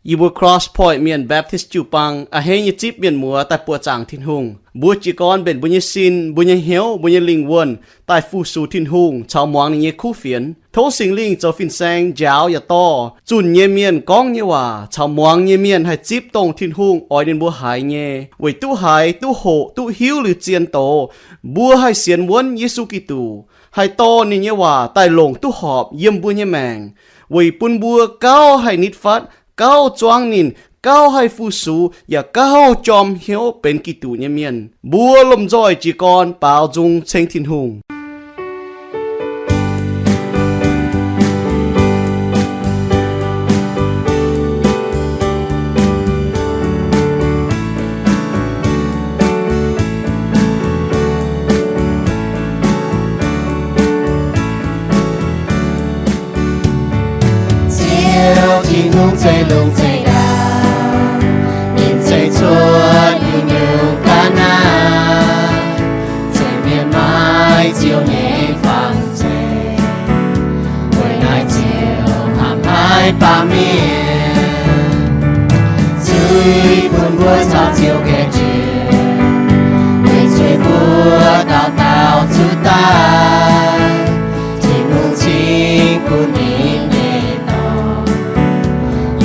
Yie mbuo Cross Point Mienh Baptist jiu-baang a'hneiv nyei zipv mienh muoz daaih buoqc zaangc Tin-Hungh. Mbuo jiez gorn mbenc mbuo nyei sin, mbuo nyei hnyouv, mbuo nyei lingh wuonh daaih fu-sux Tin-Hungh caux muangx ninh nyei kuv fienx. Tov Singx Lingh zoux fin-saeng njaaux yaac dorh zunh nyei mienh gorngv nyei waac caux muangx nyei mienh haih zipv dongh Tin-Hungh oix ninh mbuo haiz nyei, weic duqv haiz, duqv hoqc, duqv hiuv liuz zien doz, mbuo haih sienx wuonv Yesu Giduc, haih dorh ninh nyei waac daaih longc duqv horpc yiem mbuo nyei maengc, weic bun mbuo gauh haih nitv fatv, gauh zuangv ninh, gauh haih fu-sux, yaac gauh jorm hnyouv benx Giduc nyei mienh. Mbuo lomh nzoih jiez gorn baaux nzung ceng Tin-Hungh. Ziouv Tin-Hungh zeiv lungh zeiv ndau, ninh zeiv cuotv nyungc-nyungc ga'naaiv, zeiv mienh maaih Ziouv nyei fangx zeiv. Weic naaiv Ziouv hnamv haic baamh mienh, zuiz bun mbuo caux Ziouv gaengh jiex, weic zuiz mbuo dauh dauh zuqc daaih. Tin-Hungh cingx bun ninh nyei Dorn,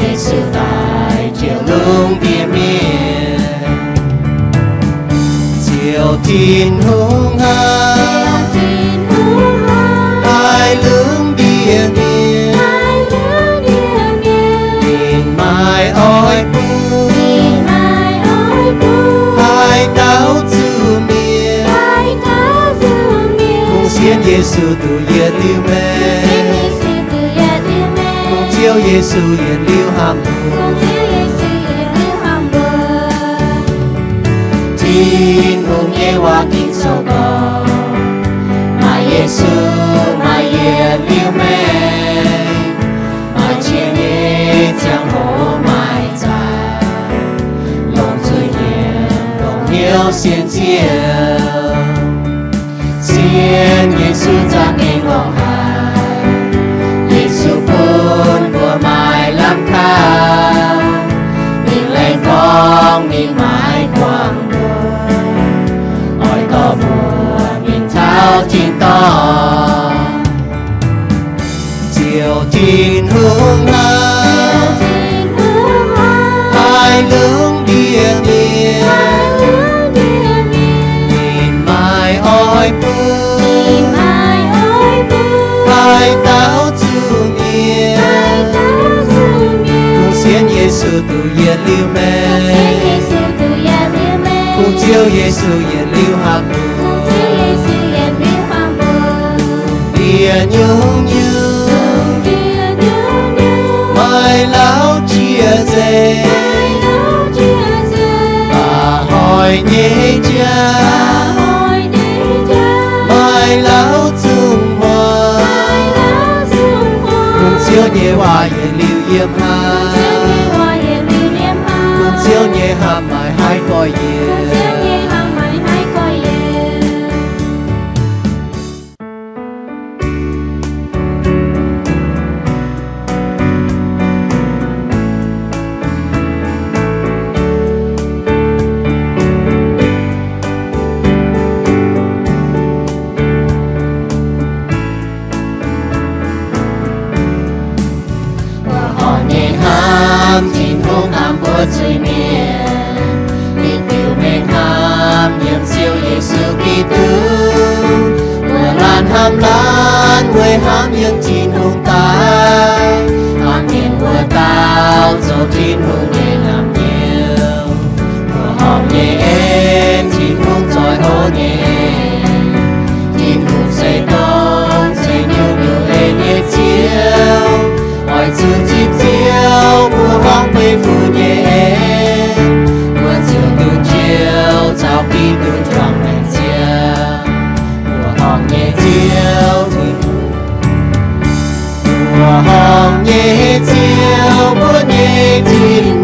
Yesu, daaih jiex lungh ndiev mienh. Ziouv Tin-Hungh hnamv haic lungh ndiev mienh, ninh maaih oix bun haaix dauh zuqc mienh. Kungx sienx Yesu duqv yietc liuz maengc, kungx Ziouv Yesu yietc liuz hnamv mbuo. Tin-Hungh nyei waac Ging-Sou gorngv, maaih Yesu maaih yietc liuz maengc, maaih qiex nyei ziangh hoc maaih zaah, longc zuiz-hnyangx longc hnyouv sienx Ziouv. Sienx Yesu za'gengh longx haic. Yesu bun mbuo maaih lamh kaux, ninh laengz gorngv ninh maiv buangh mbuo, oix dorh mbuo mingh taux tin-dorngh. Ziouv Tin-Hungh hnamv haic lungh ndiev mienh, ninh maaih oix bun haaix dauh zuqc mienh. Kungx sienx Yesu duqv yietc liuz maengc, kungx Ziouv Yesu yietc liuz hnamv mbuo. Ndiev nyungc-nyungc maaih lauh jiex nzengc, baac hoic nyei jaa maaih lauh zungh hmuangx. Kungx Ziouv nyei waac yietc liuz yiem haaix, kungx Ziouv nyei hnamv maaih haaix gorx-youz. Mbuo horpc nyei hnamv Tin-Hungh hnamv mbuo zuiz-mienh, ninh diuc mengh hnamv yiem Ziouv Yesu Giduc. Mbuo laanh hnamv laanh weic hnamv yiem Tin-Hungh daaih, hnamv mienh mbuo daauh zoux Tin-Hungh nyei naamh nyouz. Mbuo horpc nyei en Tin-Hungh zoih hlo nyei. Tin-Hungh se dongh se nyungc-nyungc en nyei Ziouv. Oix zuqc zipv Ziouv mbuo horngh beiv fun nyei en, mbuo ziouc dunh Ziouv caux Giduc juangc maengc ziangh. Mbuo horpc nyei Ziouv, mbuo horpc nyei Ziouv, mbuo nyei Tin-Hungh.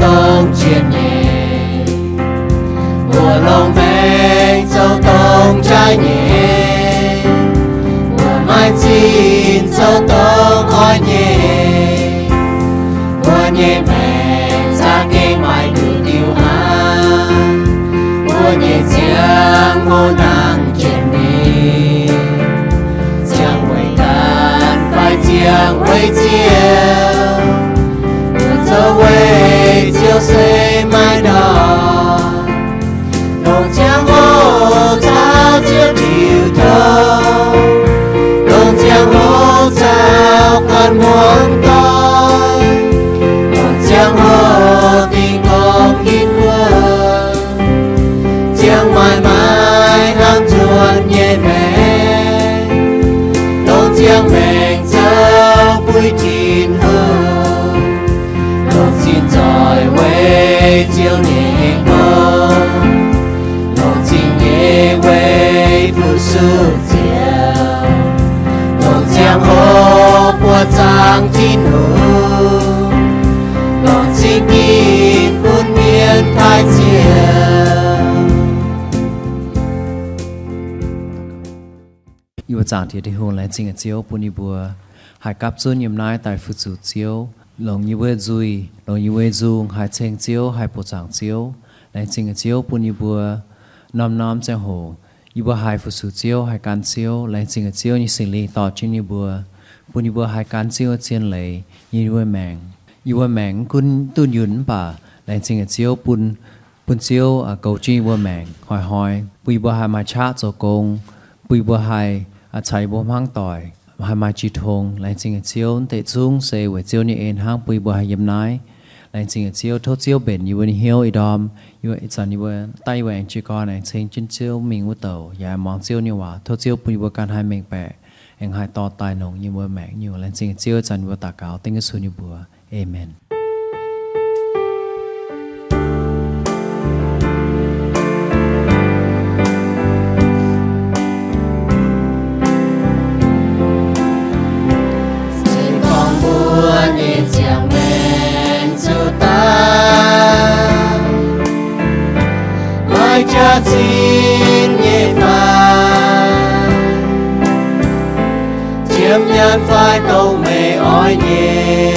dongh jien nyei, mbuo longc maengc zoux dongh jaaix nyei, mbuo maaih zinh zoux dongh oix nyei, mbuo nyei maengc za'gengh maaih nduqc diuh aqv. Mbuo nyei ziangh hoc nangc jienv mingh, ziangh weic gaanv fai ziangh weic ziouc, mbuo zoux weic ziouc se maaih ndortv. Longc ziangh hoc caux Ziouv diuh tong, longc ziangh hoc caux guanh muangx doic, longc ziangh hoc dingh gorngv yinh mbuo, ziangh maaic maaic hnangv nzuonx nyei maengc, longc ziangh maengc zoux buix Tin-Hungh, longc zinh zoih weic Ziouv nyei hnyouv, longc zingh nyeic weic fu-sux Ziouv, longc ziangh hoc buoqc zaangc Tin-Hungh, longc zingh ginv bun mienh taaih Ziouv. Yie mbuo zaangc Tin-Hungh, laengz zingh Ziouv bun yie mbuo haih gapv zunv yiem naaiv daaih fu-sux Ziouv, longc yie mbuo nzuih, longc yie mbuo nzung haih ceng Ziouv, haih buoqc zaangc Ziouv. Laengz zingh Ziouv bun yie mbuo norm-norm ziangh hoc yie mbuo haih fu-sux Ziouv, haih gan Ziouv. Laengz zingh Ziouv nyei Singx Lingh dorh jienv yie mbuo, bun yie mbuo haih gan Ziouv zien leiz yiem yie mbuo maengc. Yie mbuo maengc mv gunv dunh yunh mv baac laengz zingh Ziouv bun, bun Ziouv goux jienv yie mbuo maengc hnoi-hnoi, bun yie mbuo haih maaih qaqv zoux gong, bun yie mbuo haih caux yie mbuo hmuangv doic haih maaih jiu tong. Laengz zingh Ziouv, deix zungv se weic Ziouv nyei en hnangv bun yie mbuo haih yiem naaiv. Laengz zingh Ziouv, tov Ziouv mbenc yie mbuo nyei hnyouv ih ndorm. Ih zanc yie mbuo daaih, yie mbuo aengx jiez gorn aengx ceng jienv Ziouv mingh wuov douc yaac muangx Ziouv nyei waac. Tov Ziouv bun yie mbuo ganh haih mengh baeqc, aengx haih dorh daaih longc yie mbuo maengc nyungc. Laengz zingh Ziouv, ih zanc yie mbuo daux gaux dengv Yesu nyei mbuox. Aamen. Se gorngv mbuo nyei ziangh maengc zuqc daaih, maaih jaax-zinh nyei fai, qiemx nyaanh fai dongh meih oix nyei,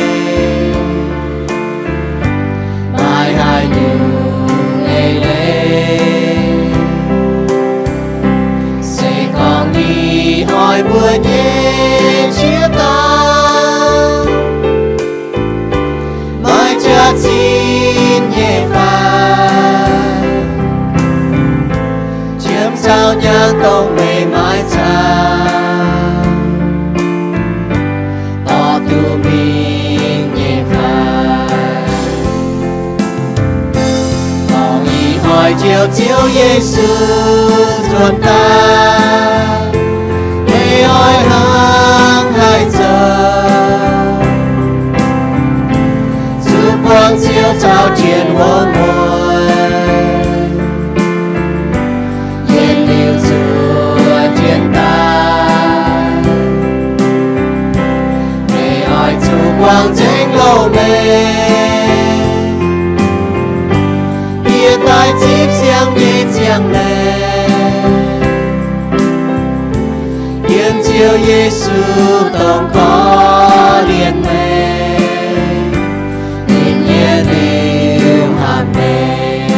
maaih haaix nyungc eix leiz, se gorngv ninh oix mbuo nyei qiex dauh, maaih jaax-zinh nyei fai, qiemx caux nyaanh dongh meih maiv caux, dorh duqv mingh nyei fai. Gorngv ih hnoi Ziouv, Ziouv Yesu nzuonx daaih, meih oix hnangv haaix zoux? Zuqc buangh Ziouv caux jienv wuov mueiz, yietc liuz zuqc jienv daaih. Meih oix zuqc buangh nzengc loz-hnoi, bieqc daaih zipv siang nyei ziangh maengc, yiem Ziouv Yesu dongh korv-lienh meih, ninh yietc liuz hatc maengc.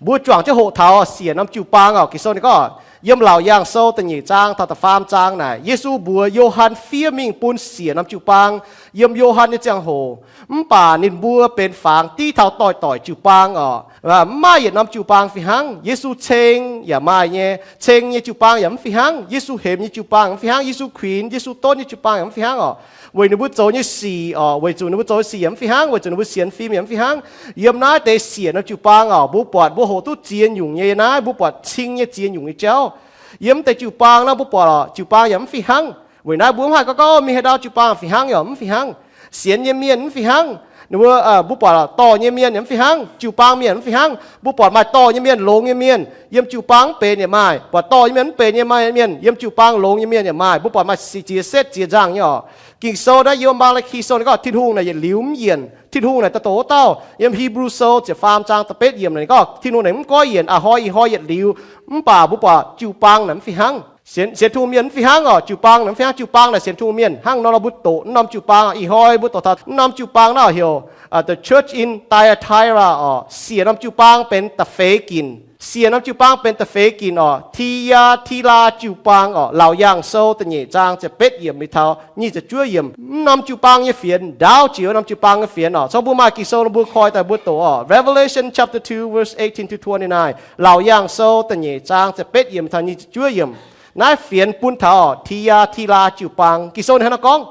Mbuo juangc jienv hoqc taux siec norm jiu-baang oc. Ging-Sou ninh gorngv yiem Laauc Yaangh Sou da'nyeic zaang taux da'faam zaang naaic, Yesu mbuox Yo^han fiev mingh bun siec norm jiu-baang yiem Yo^han nyei ziangh hoc. Mv baac ninh mbuo benx fangx div taux doic-doic jiu-baang oc. Mv maaih yietc norm jiu-baang fih hnangv. Yesu ceng yaac maaih nyei, ceng nyei jiu-baang yaac mv fih hnangv. Yesu hemx nyei jiu-baang mv fih hnangv. Yesu kuinx, Yesu donv nyei jiu-baang yaac mv fih hnangv oc. Weic ninh mbuo zoux nyei sic oc, weic zuqc ninh mbuo zoux sic yaac mv fih hnangv, weic zuqc ninh mbuo sienx fim yaac mv fih hnangv. Yiem naaiv deix siec norm jiu-baang oc, mbuo buatc mbuo hoqc duqv ziex nyungc nyei naaiv, mbuo buatc cing nyei ziex nyungc nyei jauv. Yiem deix jiu-baang naaiv mbuo buatc oc, jiu-baang yaac mv fih hnangv. Weic naaiv mbuo mv haih gorngv, gorngv mingh haaix ndau jiu-baang fih hnangv yaac mv fih hnangv. Sienx nyei mienh mv fih hnangv. Ninh mbuo, mbuo buatc dorh nyei mienh yaac mv fih hnangv, jiu-baang mienh mv fih hnangv. Mbuo buatc maaih dorh nyei mienh, longx nyei mienh, yiem jiu-baang mv benx yaac maaih. Buatc dorh nyei mienh mv benx nyei maaih mienh, yiem jiu-baang longx nyei mienh yaac maaih. Mbuo buatc maaih ziex setv ziex nzangh nyei orqc. Ging-Sou naaiv yiem Maa^laa^ki Sou ninh gorngv Tin-Hungh naaic yietc liuz mv yienc. Tin-Hungh naaic daaih doqc wuov dauh. Yiem Hipv^lu Sou ziepc faam zaang da'betv yiemc naaic gorngv Tin-Hungh naaic mv goiv yienc, a'hnoi ih hnoi yietc liuz. Mv baac mbuo buatc jiu-baang naaic mv fih hnangv. Sienx, sienx Tin-Hungh mienh mv fih hnangv orqc. Jiu-baang naaic mv fih hnangv. Jiu-baang naaic sienx Tin-Hungh mienh hnangv nor, nor mbuo doqc norm jiu-baang, ih hnoi mbuo doqc taux norm jiu-baang naaiv heuc the church in Thyatira orqc. Siec norm jiu-baang benx da'feix ginc. Siec norm jiu-baang benx da'feix ginc orqc. Ti^yaa^ti^laa jiu-baang orqc. Laauc Yaangh Sou da'nyeic zaang ziepc betv yiemc mingh taux nyic ziepc juov yiemc. Mv norm jiu-baang nyei fienx ndaauv jiex wuov norm jiu-baang nyei fienx orqc. Cong mbuo maaih Ging-Sou nor mbuo koi daaih mbuo doqc orqc. Revelation chapter two, verse eighteen to twenty-nine. Laauc Yaangh Sou da'nyeic zaang ziepc betv yiemc mingh taux nyic ziepc juov yiemc. Naaiv fienx bun taux orqc Ti^yaa^ti^laa jiu-baang. Ging-Sou ninh hnangv nor gorngv,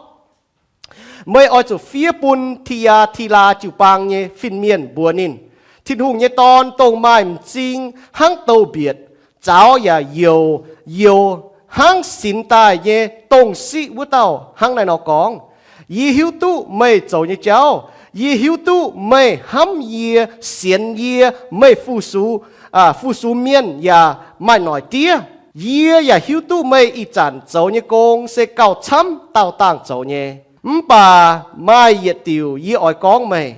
meih oix zuqc fiev bun Ti^yaa^ti^laa jiu-baang nyei fin-mienh mbuox ninh, Tin-Hungh nyei Dorn, dongh maaih m'zing hnangv douz-mbietc, zaux yaac youc, youc hnangv sinx daaih nyei dongh siqv wuov dauh, hnangv naaiv nor gorngv, Yie hiuv duqv meih zoux nyei jauv. Yie hiuv duqv meih hnamv yie, sienx yie, meih fu-sux, fu-sux mienh yaac maaih noic diev. Yie yaac hiuv duqv meih ih zanc zoux nyei gong se gauh camv dauh dangh zoux nyei. Mv baac maaih yietc diuc yie oix gorngv meih.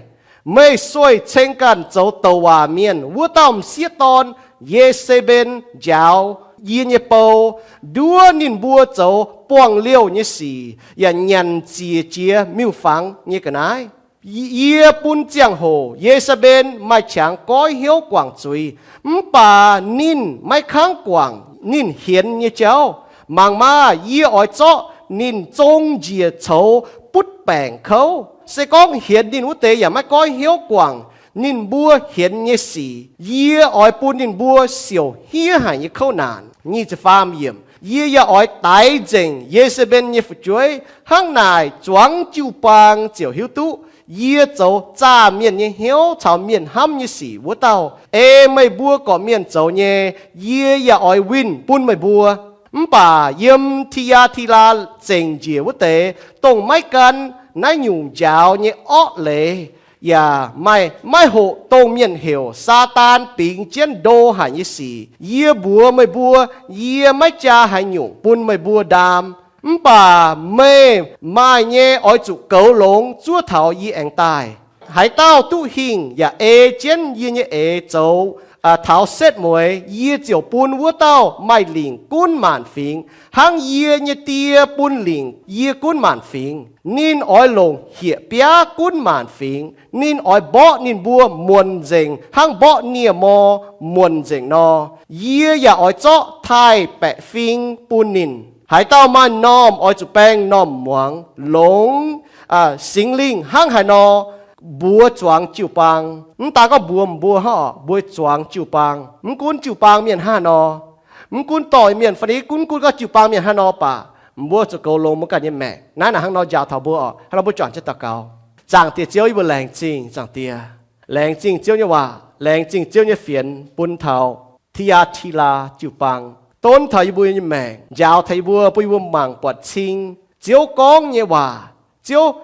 Meih sueih ceng ganh zoux douc waac mienh wuov dauh m'sieqv dorn, Ye^se^mben, njaaux yie nyei bou, nduov ninh mbuo zoux buangh liouh nyei sic yaac nyanc ziec jiex miuc-fangx nyei ga'naaiv. Yie bun ziangh hoc Ye^se^mben maaih qangx goiv hnyouv guangc zuiz, mv baac ninh maiv kangv guangc ninh hienx nyei jauv. Mangc maah! Yie oix zorqv ninh zong njiec coux butv baengc kouv. Se gorngv hienx ninh wuov deix yaac maiv goiv hnyouv guangc ninh mbuo hienx nyei sic, yie oix bun ninh mbuo siouc hniev haic nyei kouv naanc. Nyic ziepc faam yiemc. Yie yaac oix daix nzengc Ye^se^mben nyei fu'jueiv. Hnangv naaic zuangx jiu-baang ziouc hiuv duqv yie zoux zaah mienh nyei hnyouv caux mienh hnamv nyei sic wuov dauh. Ei meih mbuo gorqv-mienh zoux nyei, yie yaac oix winh bun meih mbuo. Mv baac yiem Ti^yaa^ti^laa zengc njiec wuov deix, dongh maiv gan naaiv nyungc njaaux nyei orqv leiz, yaac maaih maiv hoqc dongh mienh heuc Saadaan bingx jienv ndo haic nyei sic, yie mbuox meih mbuo, yie maiv jaa haaix nyungc bun meih mbuo ndaam. Mv baac meih maaih nyei oix zuqc goux longx zuov taux yie aengx daaih. Haaix dauh duqv hingh yaac ei jienv yie nyei eix zoux taux setv mueiz, yie ziouc bun wuov dauh maaih lingc gunv maanc fingx, hnangv yie nyei Die bun lingc yie gunv maanc fingx. Ninh oix longc hieh biaav gunv maanc fingx. Ninh oix mborqv ninh mbuo muonc nzengc hnangv mborqv nie-mor muonc nzengc nor. Yie yaac oix zorqv taaih-baeqc fing bun ninh. Haaix dauh maaih normh oix zuqc baeng normh muangx, longx Singx Lingh hnangv haaix nor mbuox zuangx jiu-baang. Mv daan gorngv mbuox mbuo hnangv orqc, mbuox zuangx jiu-baang. Mv gunv jiu-baang mienh hnangv haaix nor, mv gunv dorh mienh fai ni gunv, gunv gorngv jiu-baang mienh hnangv nor baac, mbuo zuqc goux longx mbuo ganh nyei maengc. Naaiv naaic hnangv nor njaaux taux mbuo orqc. Hnangv nor mbuo juangc jienv daux gaux. Zaangc Diex Ziouv, yie mbuo laengz zingh Zaangc Diex, laengz zingh Ziouv nyei waac, laengz zingh Ziouv nyei fienx bun taux Ti^yaa^ti^laa jiu-baang, donv taux yie mbuo nyei maengc, njaaux taux yie mbuo, bun yie mbuo mangc buatc cing Ziouv gorngv nyei waac. Ziouv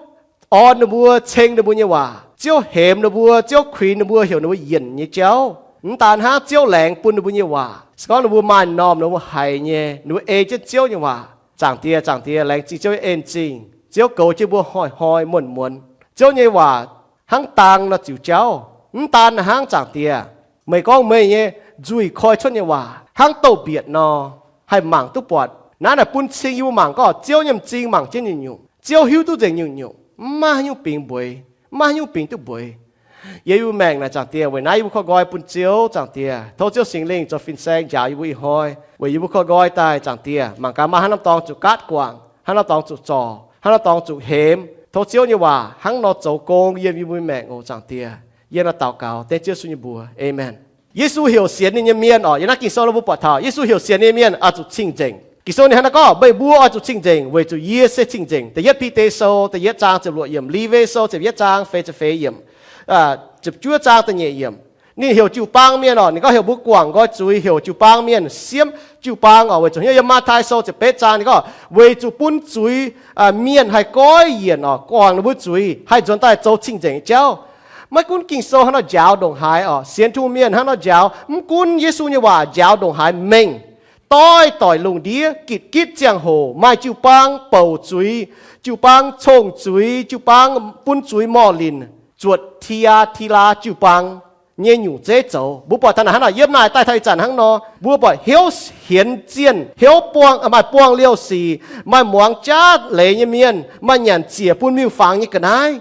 orn ninh mbuo, ceng ninh mbuo nyei waac. Ziouv hemx ninh mbuo, Ziouv kuinx ninh mbuo, heuc ninh mbuo yienc nyei jauv. Mv daan hnangv, Ziouv laengz bun ninh mbuo nyei waac. Se gorngv ninh mbuo maaih normh, ninh mbuo haiz nyei, ninh mbuo ei jienv Ziouv nyei waac. Zaangc Diex, Zaangc Diex, laengz zingh Ziouv nyei en-zingh. Ziouv goux jienv mbuo hnoi-hnoi muonz-muonz. Ziouv nyei waac hnangv dang nor ziux jauv. Mv daan hnangv, Zaangc Diex, meih gorngv meih nyei nzuih koi cuotv nyei waac hnangv douz-mbietc nor, haih mangc duqv buatc. Naaiv naaic bun cing yie mbuo mangc gorngv Ziouv nyei m'zing mangc jienv nyungc-nyungc. Ziouv hiuv duqv nzengc nyungc-nyungc. Mv maaih haaix nyungc bingx mbueix, mv maaih haaix nyungc bingx duqv mbueix. Yie mbuo maengc naaic, Zaangc Diex, weic naaiv yie mbuo korv nqoi bun Ziouv, Zaangc Diex. Tov Ziouv Singx Lingh zoux fin-saeng njaaux yie mbuo ih hnoi. Weic yie mbuo korv nqoi daaih, Zaangc Diex, mangc gaax maaih haaix norm dorngx zuqc gaatv guangc, haaix norm dorngx zuqc zorc, haaix norm dorngx zuqc hemx. Tov Ziouv nyei waac hnangv nor zoux gong yiem yie mbuo maengc oc, Zaangc Diex. Yie nor daux gaux dengv Ziouv Yesu nyei mbuox. Aamen. Yesu heuc sienx ninh nyei mienh orqc, yiem naaiv Ging-Sou nor mbuo buatc taux Yesu heuc sienx ninh nyei mienh oix zuqc cing-nzengc. Ging-Sou ninh hnangv naaiv gorngv, meih mbuo oix zuqc cing-nzengc, weic zuqc yie se cing-nzengc. Da'yietv Bide Sou da'yietv zaang ziepc luoqc yiemc, Lewi Sou ziepc yietv zaang feix ziepc feix yiemc, ziepc juov zaang da'nyeic yiemc. Ninh heuc jiu-baang mienh oc, ninh gorngv heuc mbuo guangc nqoi zuiz, heuc jiu-baang mienh siemv jiu-baang oc, weic zuqc yiem Matv^tai Sou ziepc betv zaang ninh gorngv weic zuqc bun zuiz mienh haih goiv yienc oc, guangc ninh mbuo zuiz haih nzuonx daaih zoux cing-nzengc nyei jauv. Maiv gunv Ging-Sou hnangv nor njaaux ndongc haaix oc, sienx Tin-Hungh mienh hnangv nor njaaux, mv gunv Yesu nyei waac njaaux ndongc haaix mengh, doix-doix lungh ndiev gitv-gitv ziangh hoc maaih jiu-baang bouc zuiz, jiu-baang cong-zuiz, jiu-baang bun zuiz morh linc, zuotc Ti^yaa^ti^laa jiu-baang nyei nyungc zeiv zoux. Mbuo buatc taux naaic hnangv nor, yiem naaic daaih taux ih zanc hnangv nor, mbuo buatc hnyouv hienx zienh, hnyouv buangh, maaih buangh liouh sic, maaih muangx jaav leiz nyei mienh, maaih nyanc ziec bun miuc-fangx nyei ga'naaiv.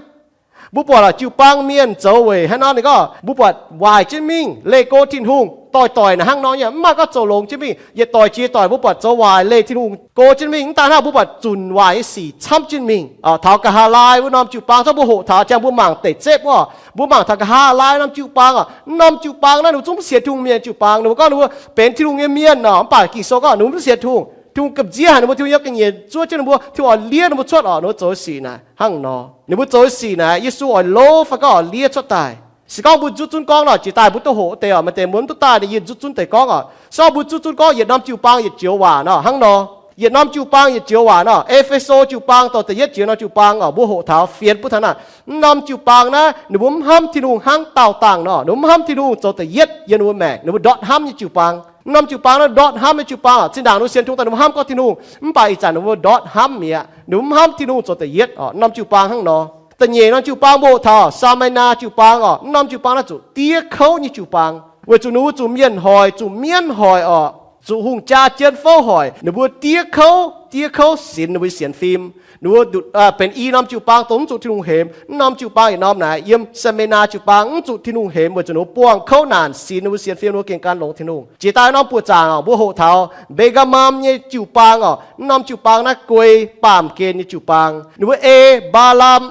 Mbuo buatc lorqc, jiu-baang mienh zoux weic hnangv nor ninh gorngv mbuo buatc waaic jienv mingh leih go Tin-Hungh, doix-doix naaic hnangv nor nyei, mv maaih gorngv zoux longx jienv mingh, yietc doic jiex doic mbuo buatc zoux waaic leih Tin-Hungh go jienv mingh. Mv daan hnangv, mbuo buatc zunc waaic nyei sic camv jienv mingh. Taux Nqa'haav Laai wuov norm jiu-baang, zorqv mbuo hoqc taux, jang mbuo mangc deic-zepv wuov, mbuo mangc taux Nqa'haav Laai norm jiu-baang oc, norm jiu-baang naaiv ninh mbuo zungv mv sienx Tin-Hungh mienh jiu-baang. Ninh mbuo gorngv ninh mbuo benx Tin-Hungh nyei mienh oc, mv baac Ging-Sou gorngv ninh mbuo mv sienx Tin-Hungh. Tin-Hungh gamh nziev haic ninh mbuo, Tin-Hungh nyei ga'nyiec zuov jienv ninh mbuo, Tin-Hungh oix liev ninh mbuo cuotv oc, ninh mbuo zoux sic naaic hnangv nor. Ninh mbuo zoux sic naaic Yesu oix lov fai gorngv oix liev cuotv daaih. Se gorngv mbuo nzuqc zunv gorngv nor, jiex daaih mbuo duqv hoqc deix oc, maaih deix mbuo mv duqv daaih ninh yie nzuqc zunv deix gorngv oc. Se gorngv mbuo nzuqc zunv gorngv yietc norm jiu-baang yietc joux waac nor hnangv nor. Yietc norm jiu-baang yietc joux waac nor, E^fe^so jiu-baang dorh da'yietv jiex norm jiu-baang oc, mbuo hoqc taux fienx butv taux naaic. Mv norm jiu-baang naaiv ninh mbuo mv hnamv Tin-Hungh hnangv daauh dangh nor, ninh mbuo mv hnamv Tin-Hungh zoux da'yietv yiem ninh mbuo maengc, ninh mbuo ndortv hnamv nyei jiu-baang. Mv norm jiu-baang naaiv ndortv hnamv nyei jiu-baang oc. Zinh ndaangc ninh mbuo sienx Tin-Hungh daaih ninh mbuo hnamv gorngv Tin-Hungh, mv baac ih zanc ninh mbuo ndortv hnamv mi'aqv, ninh mbuo mv hnamv Tin-Hungh zoux da'yietv oc. Mv norm jiu-baang hnangv nor. Da'nyeic norm jiu-baang mbuo hoqc taux Saa^me^naa jiu-baang oc. Mv norm jiu-baang naaiv zuqc diev kouv nyei jiu-baang, weic zuqc ninh mbuo zuqc mienh hoic, zuqc mienv hoic oc, zuqc hungh jaa jienv fouv hoic. Ninh mbuo diev kouv, diev kouv sinx ninh mbuo sienx fim. Ninh mbuo benx i norm jiu-baang dongh mv zuqc Tin-Hungh hemx. Mv norm jiu-baang yietc norm naaic yiem Saa^me^naa jiu-baang mv zuqc Tin-Hungh hemx weic zuqc ninh mbuo buangh kouv naanc sinx ninh mbuo sienx fim, ninh mbuo gengh gan longx Tin-Hungh. Jiex daaih norm buoqc zaangc oc, mbuo hoqc taux Mbe^gaa^mam nyei jiu-baang oc. Mv norm jiu-baang naaiv guei baamh gen nyei jiu-baang. Ninh mbuo ei Mbaa^lam,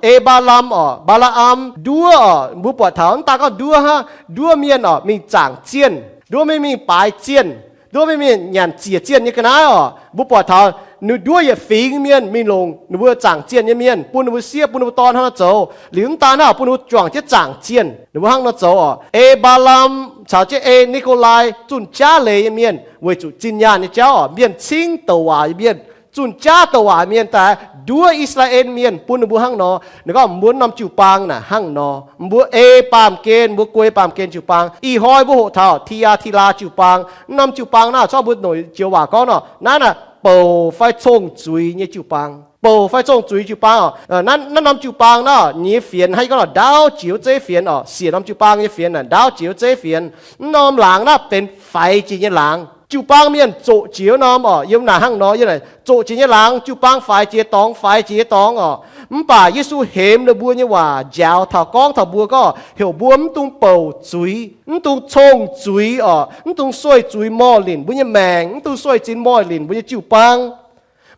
ei Mbaa^lam oc, Mbaa^laa^am nduov oc. Mbuo buatc taux mv daan gorngv nduov hnangv, nduov mienh oc mingh zaangc zienh, nduov mienh mingh baaix zienh, nduov mienh mingh nyanc ziec zienh nyei ga'naaiv oc. Mbuo buatc taux ninh nduov yietc fingx mienh mingh longc ninh mbuo zaangc zienh nyei mienh, bun ninh mbuo sieqv, bun ninh mbuo dorn hnangv nor zoux. Liuz mv daan hnangv, bun ninh mbuo juangc jienv zaangc zienh. Ninh mbuo hnangv nor zoux oc. Ei Mbaa^lam caux jienv ei Ni^ko^lai zunh jaav leiz nyei mienh weic zuqc zinh nyaanh nyei jauv oc, mienh cingv douc waac nyei mienh, zunh jaav douc waac mienh daaih nduov I^saa^laa^en mienh, bun ninh mbuo hnangv nor. Ninh gorngv mbuo norm jiu-baang naaic hnangv nor. Mbuo ei baamh gen, mbuo guei baamh gen jiu-baang. Ih hnoi mbuo hoqc taux Ti^yaa^ti^laa jiu-baang. Mv norm jiu-baang naaiv, zorqv mbuo noic joux waac gorngv nor, naaiv naaic bouc fai cong-zuiz nyei jiu-baang. Bouc fai cong-zuiz jiu-baang oc. Naaiv norm jiu-baang naaiv, ninh nyei fienx hnangv yie gorngv nor, ndaauv jiex wuov zeiv fienx oc. Siec norm jiu-baang nyei fienx naaic, ndaauv jiex wuov zeiv fienx. Mv norm laangz naaiv benx faix jiex nyei laangz. Jiu-baang mienh zoqc jiex wuov norm oc, yiem naaic hnangv nor, yiem naaic zoqc jiex nyei laangz, jiu-baang faix jiex dorngx, faix jiex dorngx oc. Mv baac Yesu hemx ninh mbuo nyei waac njaaux taux gorngv taux mbuo gorngv heuc mbuo mv dungx bouc zuiz, mv dungx cong-zuiz oc, mv dungx sueih zuiz morh linc mbuo nyei maengc, mv dungx sueih zuiz morh linc mbuo nyei jiu-baang.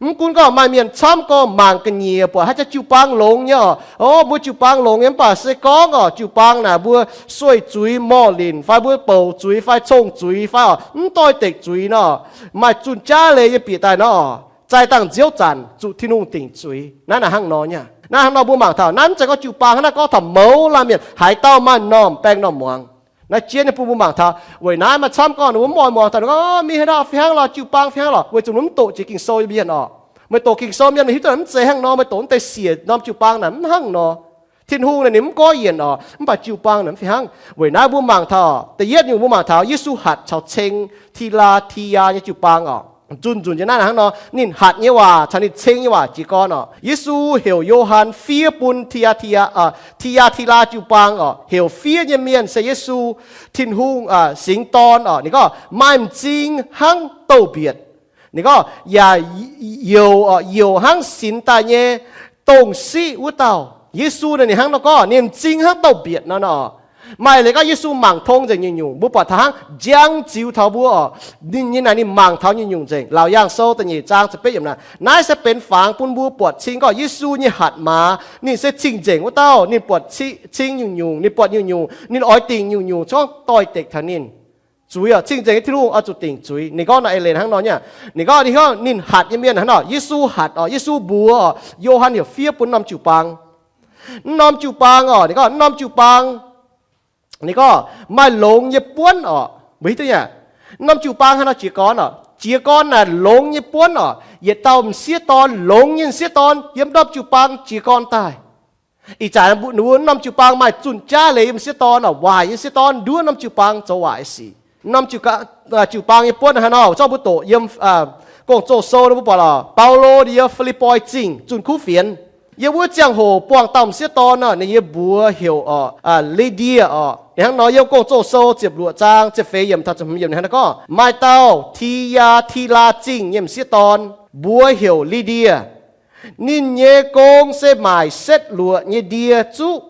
Mv gunv gorngv maaih mienh camv gorngv mangc ga'nyiec buatc haaix jaax jiu-baang longx nyei oc. O, mbuo jiu-baang longx nyei, mv baac se gorngv oc, jiu-baang naaic mbuo sueih zuiz morh linc fai mbuo bouc zuiz fai cong-zuiz fai oc, mv doix-dekc zuiz nor, maaih zunh jaav leiz nyei bieqc daaih nor, zaih dangh nziouv zanc zuqc Tin-Hungh dingc zuiz. Naaiv naaic hnangv nor nyei. Naaiv hnangv nor mbuo mangc taux naaiv mv zeiz gorngv jiu-baang hnangv naaiv, gorngv taux mouz laanh mienh haaix dauh maaih normh baengh normh muangx. Naaiv jien nyei bun mbuo mangc taux, weic naaiv maaih camv gorngv ninh mbuo mv oix muangx taux ninh gorngv, mingh haaix dauh fih hnangv lorqc, jiu-baang fih hnangv lorqc, weic zuqc mv doqc jiex Ging-Sou nyei mienh oc. Meih doqc Ging-Sou mienh meih hiuv duqv mv zeiz hnangv nor, meih doqc mv deix siec norm jiu-baang naaic mv hnangv nor. Tin-Hungh naaic ninh mv gorngv yienc oc, mv baac jiu-baang naaic mv fih hnangv. Weic naaiv mbuo mangc taux da'yietv nyungc, mbuo mangc taux Yesu hatc caux ceng Ti^laa^ti^yaa nyei jiu-baang oc. Zunh nzunc nyei naaiv hnangv nor, ninh hatc nyei waac caux ninh ceng nyei waac jiez gorn oc. Yesu heuc Yo^han fiev bun Ti^yaa^ti^yaa, Ti^yaa^ti^laa jiu-baang oc. Heuc fiev nyei mienh se Yesu, Tin-Hungh, Singx Dorn oc. Ninh gorngv, maaih m'zing hnangv douz-mbietc. Ninh gorngv, yaac youc, youc hnangv sinx daaih nyei dongh siqv wuov dauh. Yesu naaic ninh hnangv nor gorngv, ninh m'zing hnangv douz-mbietc nor nor. Maaih leiz gorngv Yesu mangc tong nzengc nyungc-nyungc, mbuo buatc taux hnangv njang ziux taux mbuo oc. Ninh nyei naaic ninh mangc taux nyungc-nyungc nzengc. Laauc Yaangh Sou da'nyeic zaang ziepc betv yiemc naaic, naaiv se benx fangx bun mbuo buatc cing gorngv Yesu nyei hatc maaz ninh se cing-nzengc wuov dauh. Ninh buatc cing nyungc-nyungc, ninh buatc nyungc-nyungc, ninh oix dingc nyungc-nyungc, corc doix-dekc taux ninh. Zuiz oc, cing-nzengc nyei Tin-Hungh oix zuqc dingc zuiz. Ninh gorngv naaiv eix leiz hnangv nor nyei. Ninh gorngv, ninh gorngv ninh hatc nyei mienh hnangv nor, Yesu hatc oc, Yesu mbuox oc, Yo^han heuc fiev bun norm jiu-baang. Mv norm jiu-baang oc, ninh gorngv mv norm jiu-baang Ninh gorngv maaih longx nyei buonv orqc. Mbuo hiuv duqv nyei aqv. Norm jiu-baang haaix nor jiez gorn orqc? Jiez gorn naaic longx nyei buonv orqc. Yietc dauh m'sieqv dorn, longx nyei m'sieqv dorn, yiem norm jiu-baang jiez gorn daaih. Ih zanc mbuo norm jiu-baang maaih zunh jaav leiz m'sieqv dorn orqc, waaic nyei m'sieqv dorn nduov norm jiu-baang zoux waaic sic. Norm jiu-baang nyei buonv haaix nor? Zorqv mbuo doqc yiem Gong-Zoh Sou nor mbuo buatc lorqc, Baulo ninh yiem Fi^lipv^poi Zingh zunh kuv fienx. Yiem wuov ziangh hoc buangh dauh m'sieqv dorn orqc, ninh nyei mbuox heuc orqc, Li^ndie orqc. Ninh hnangv nor yiem Gong-Zoh Sou ziepc luoqc zaang ziepc feix yiemc taux ziepc hmz yiemc ninh hnangv naaiv gorngv, maaih dauh Ti^yaa^ti^laa Zingh nyei m'sieqv dorn, mbuox heuc Li^ndie. Ninh nyei gong se maaic setv luoqc nyei ndie zuqv.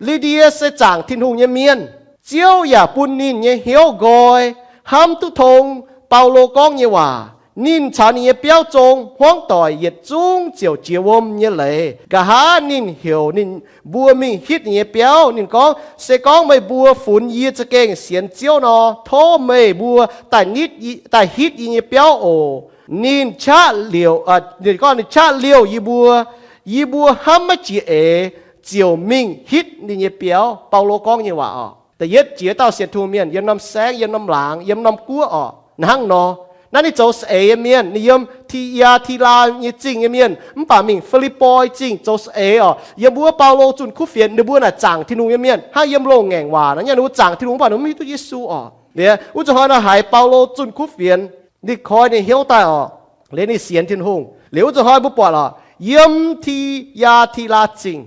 Li^ndie se zaangc Tin-Hungh nyei mienh. Ziouv yaac bun ninh nyei hnyouv nqoi, hnamv duqv tong Baulo gorngv nyei waac. Ninh caux ninh nyei biauv zong hmuangv doic yietc zungv ziouc jiex wuom nyei leiz. Nqa'haav ninh heuc ninh mbuo mingh hitv ninh nyei biauv. Ninh gorngv, Se gorngv meih mbuo funx yie za'gengh sienx Ziouv nor, tov meih mbuo daaih hitv yie nyei biauv oc. Ninh qaqv liouh, ninh qaqv liouh yie mbuo. Yie mbuo hnamv maiv jiex eix, ziouc mingh hitv ninh nyei biauv. Baulo gorngv nyei waac oc. Da'yietv jiex dauh sienx Tin-Hungh mienh yiem norm saengv, yiem norm laangz, yiem norm guoqv orqc, hnangv nor. Naaiv ninh zoux saeng-eix nyei mienh, ninh yiem Ti^yaa^ti^laa nyei zingh nyei mienh, mv baac mingh Fi^lipv^poi Zingh zoux saeng-eix orqc. Yiem wuov Baulo zunh kuv fienx, ninh mbuo naaic zaangc Tin-Hungh nyei mienh, hnangv yiem loz-ngaengc waac nor, ninh mbuo zaangc Tin-Hungh mv baac ninh mv hiuv duqv Yesu orqc. Liuz wuov zanc hnoi nor haiz Baulo zunh kuv fienx, ninh koi ninh hnyouv daaih orqc, liuz ninh sienx Tin-Hungh. Liuz wuov zanc hnoi mbuo buatc lorqc, yiem Ti^yaa^ti^laa Zingh,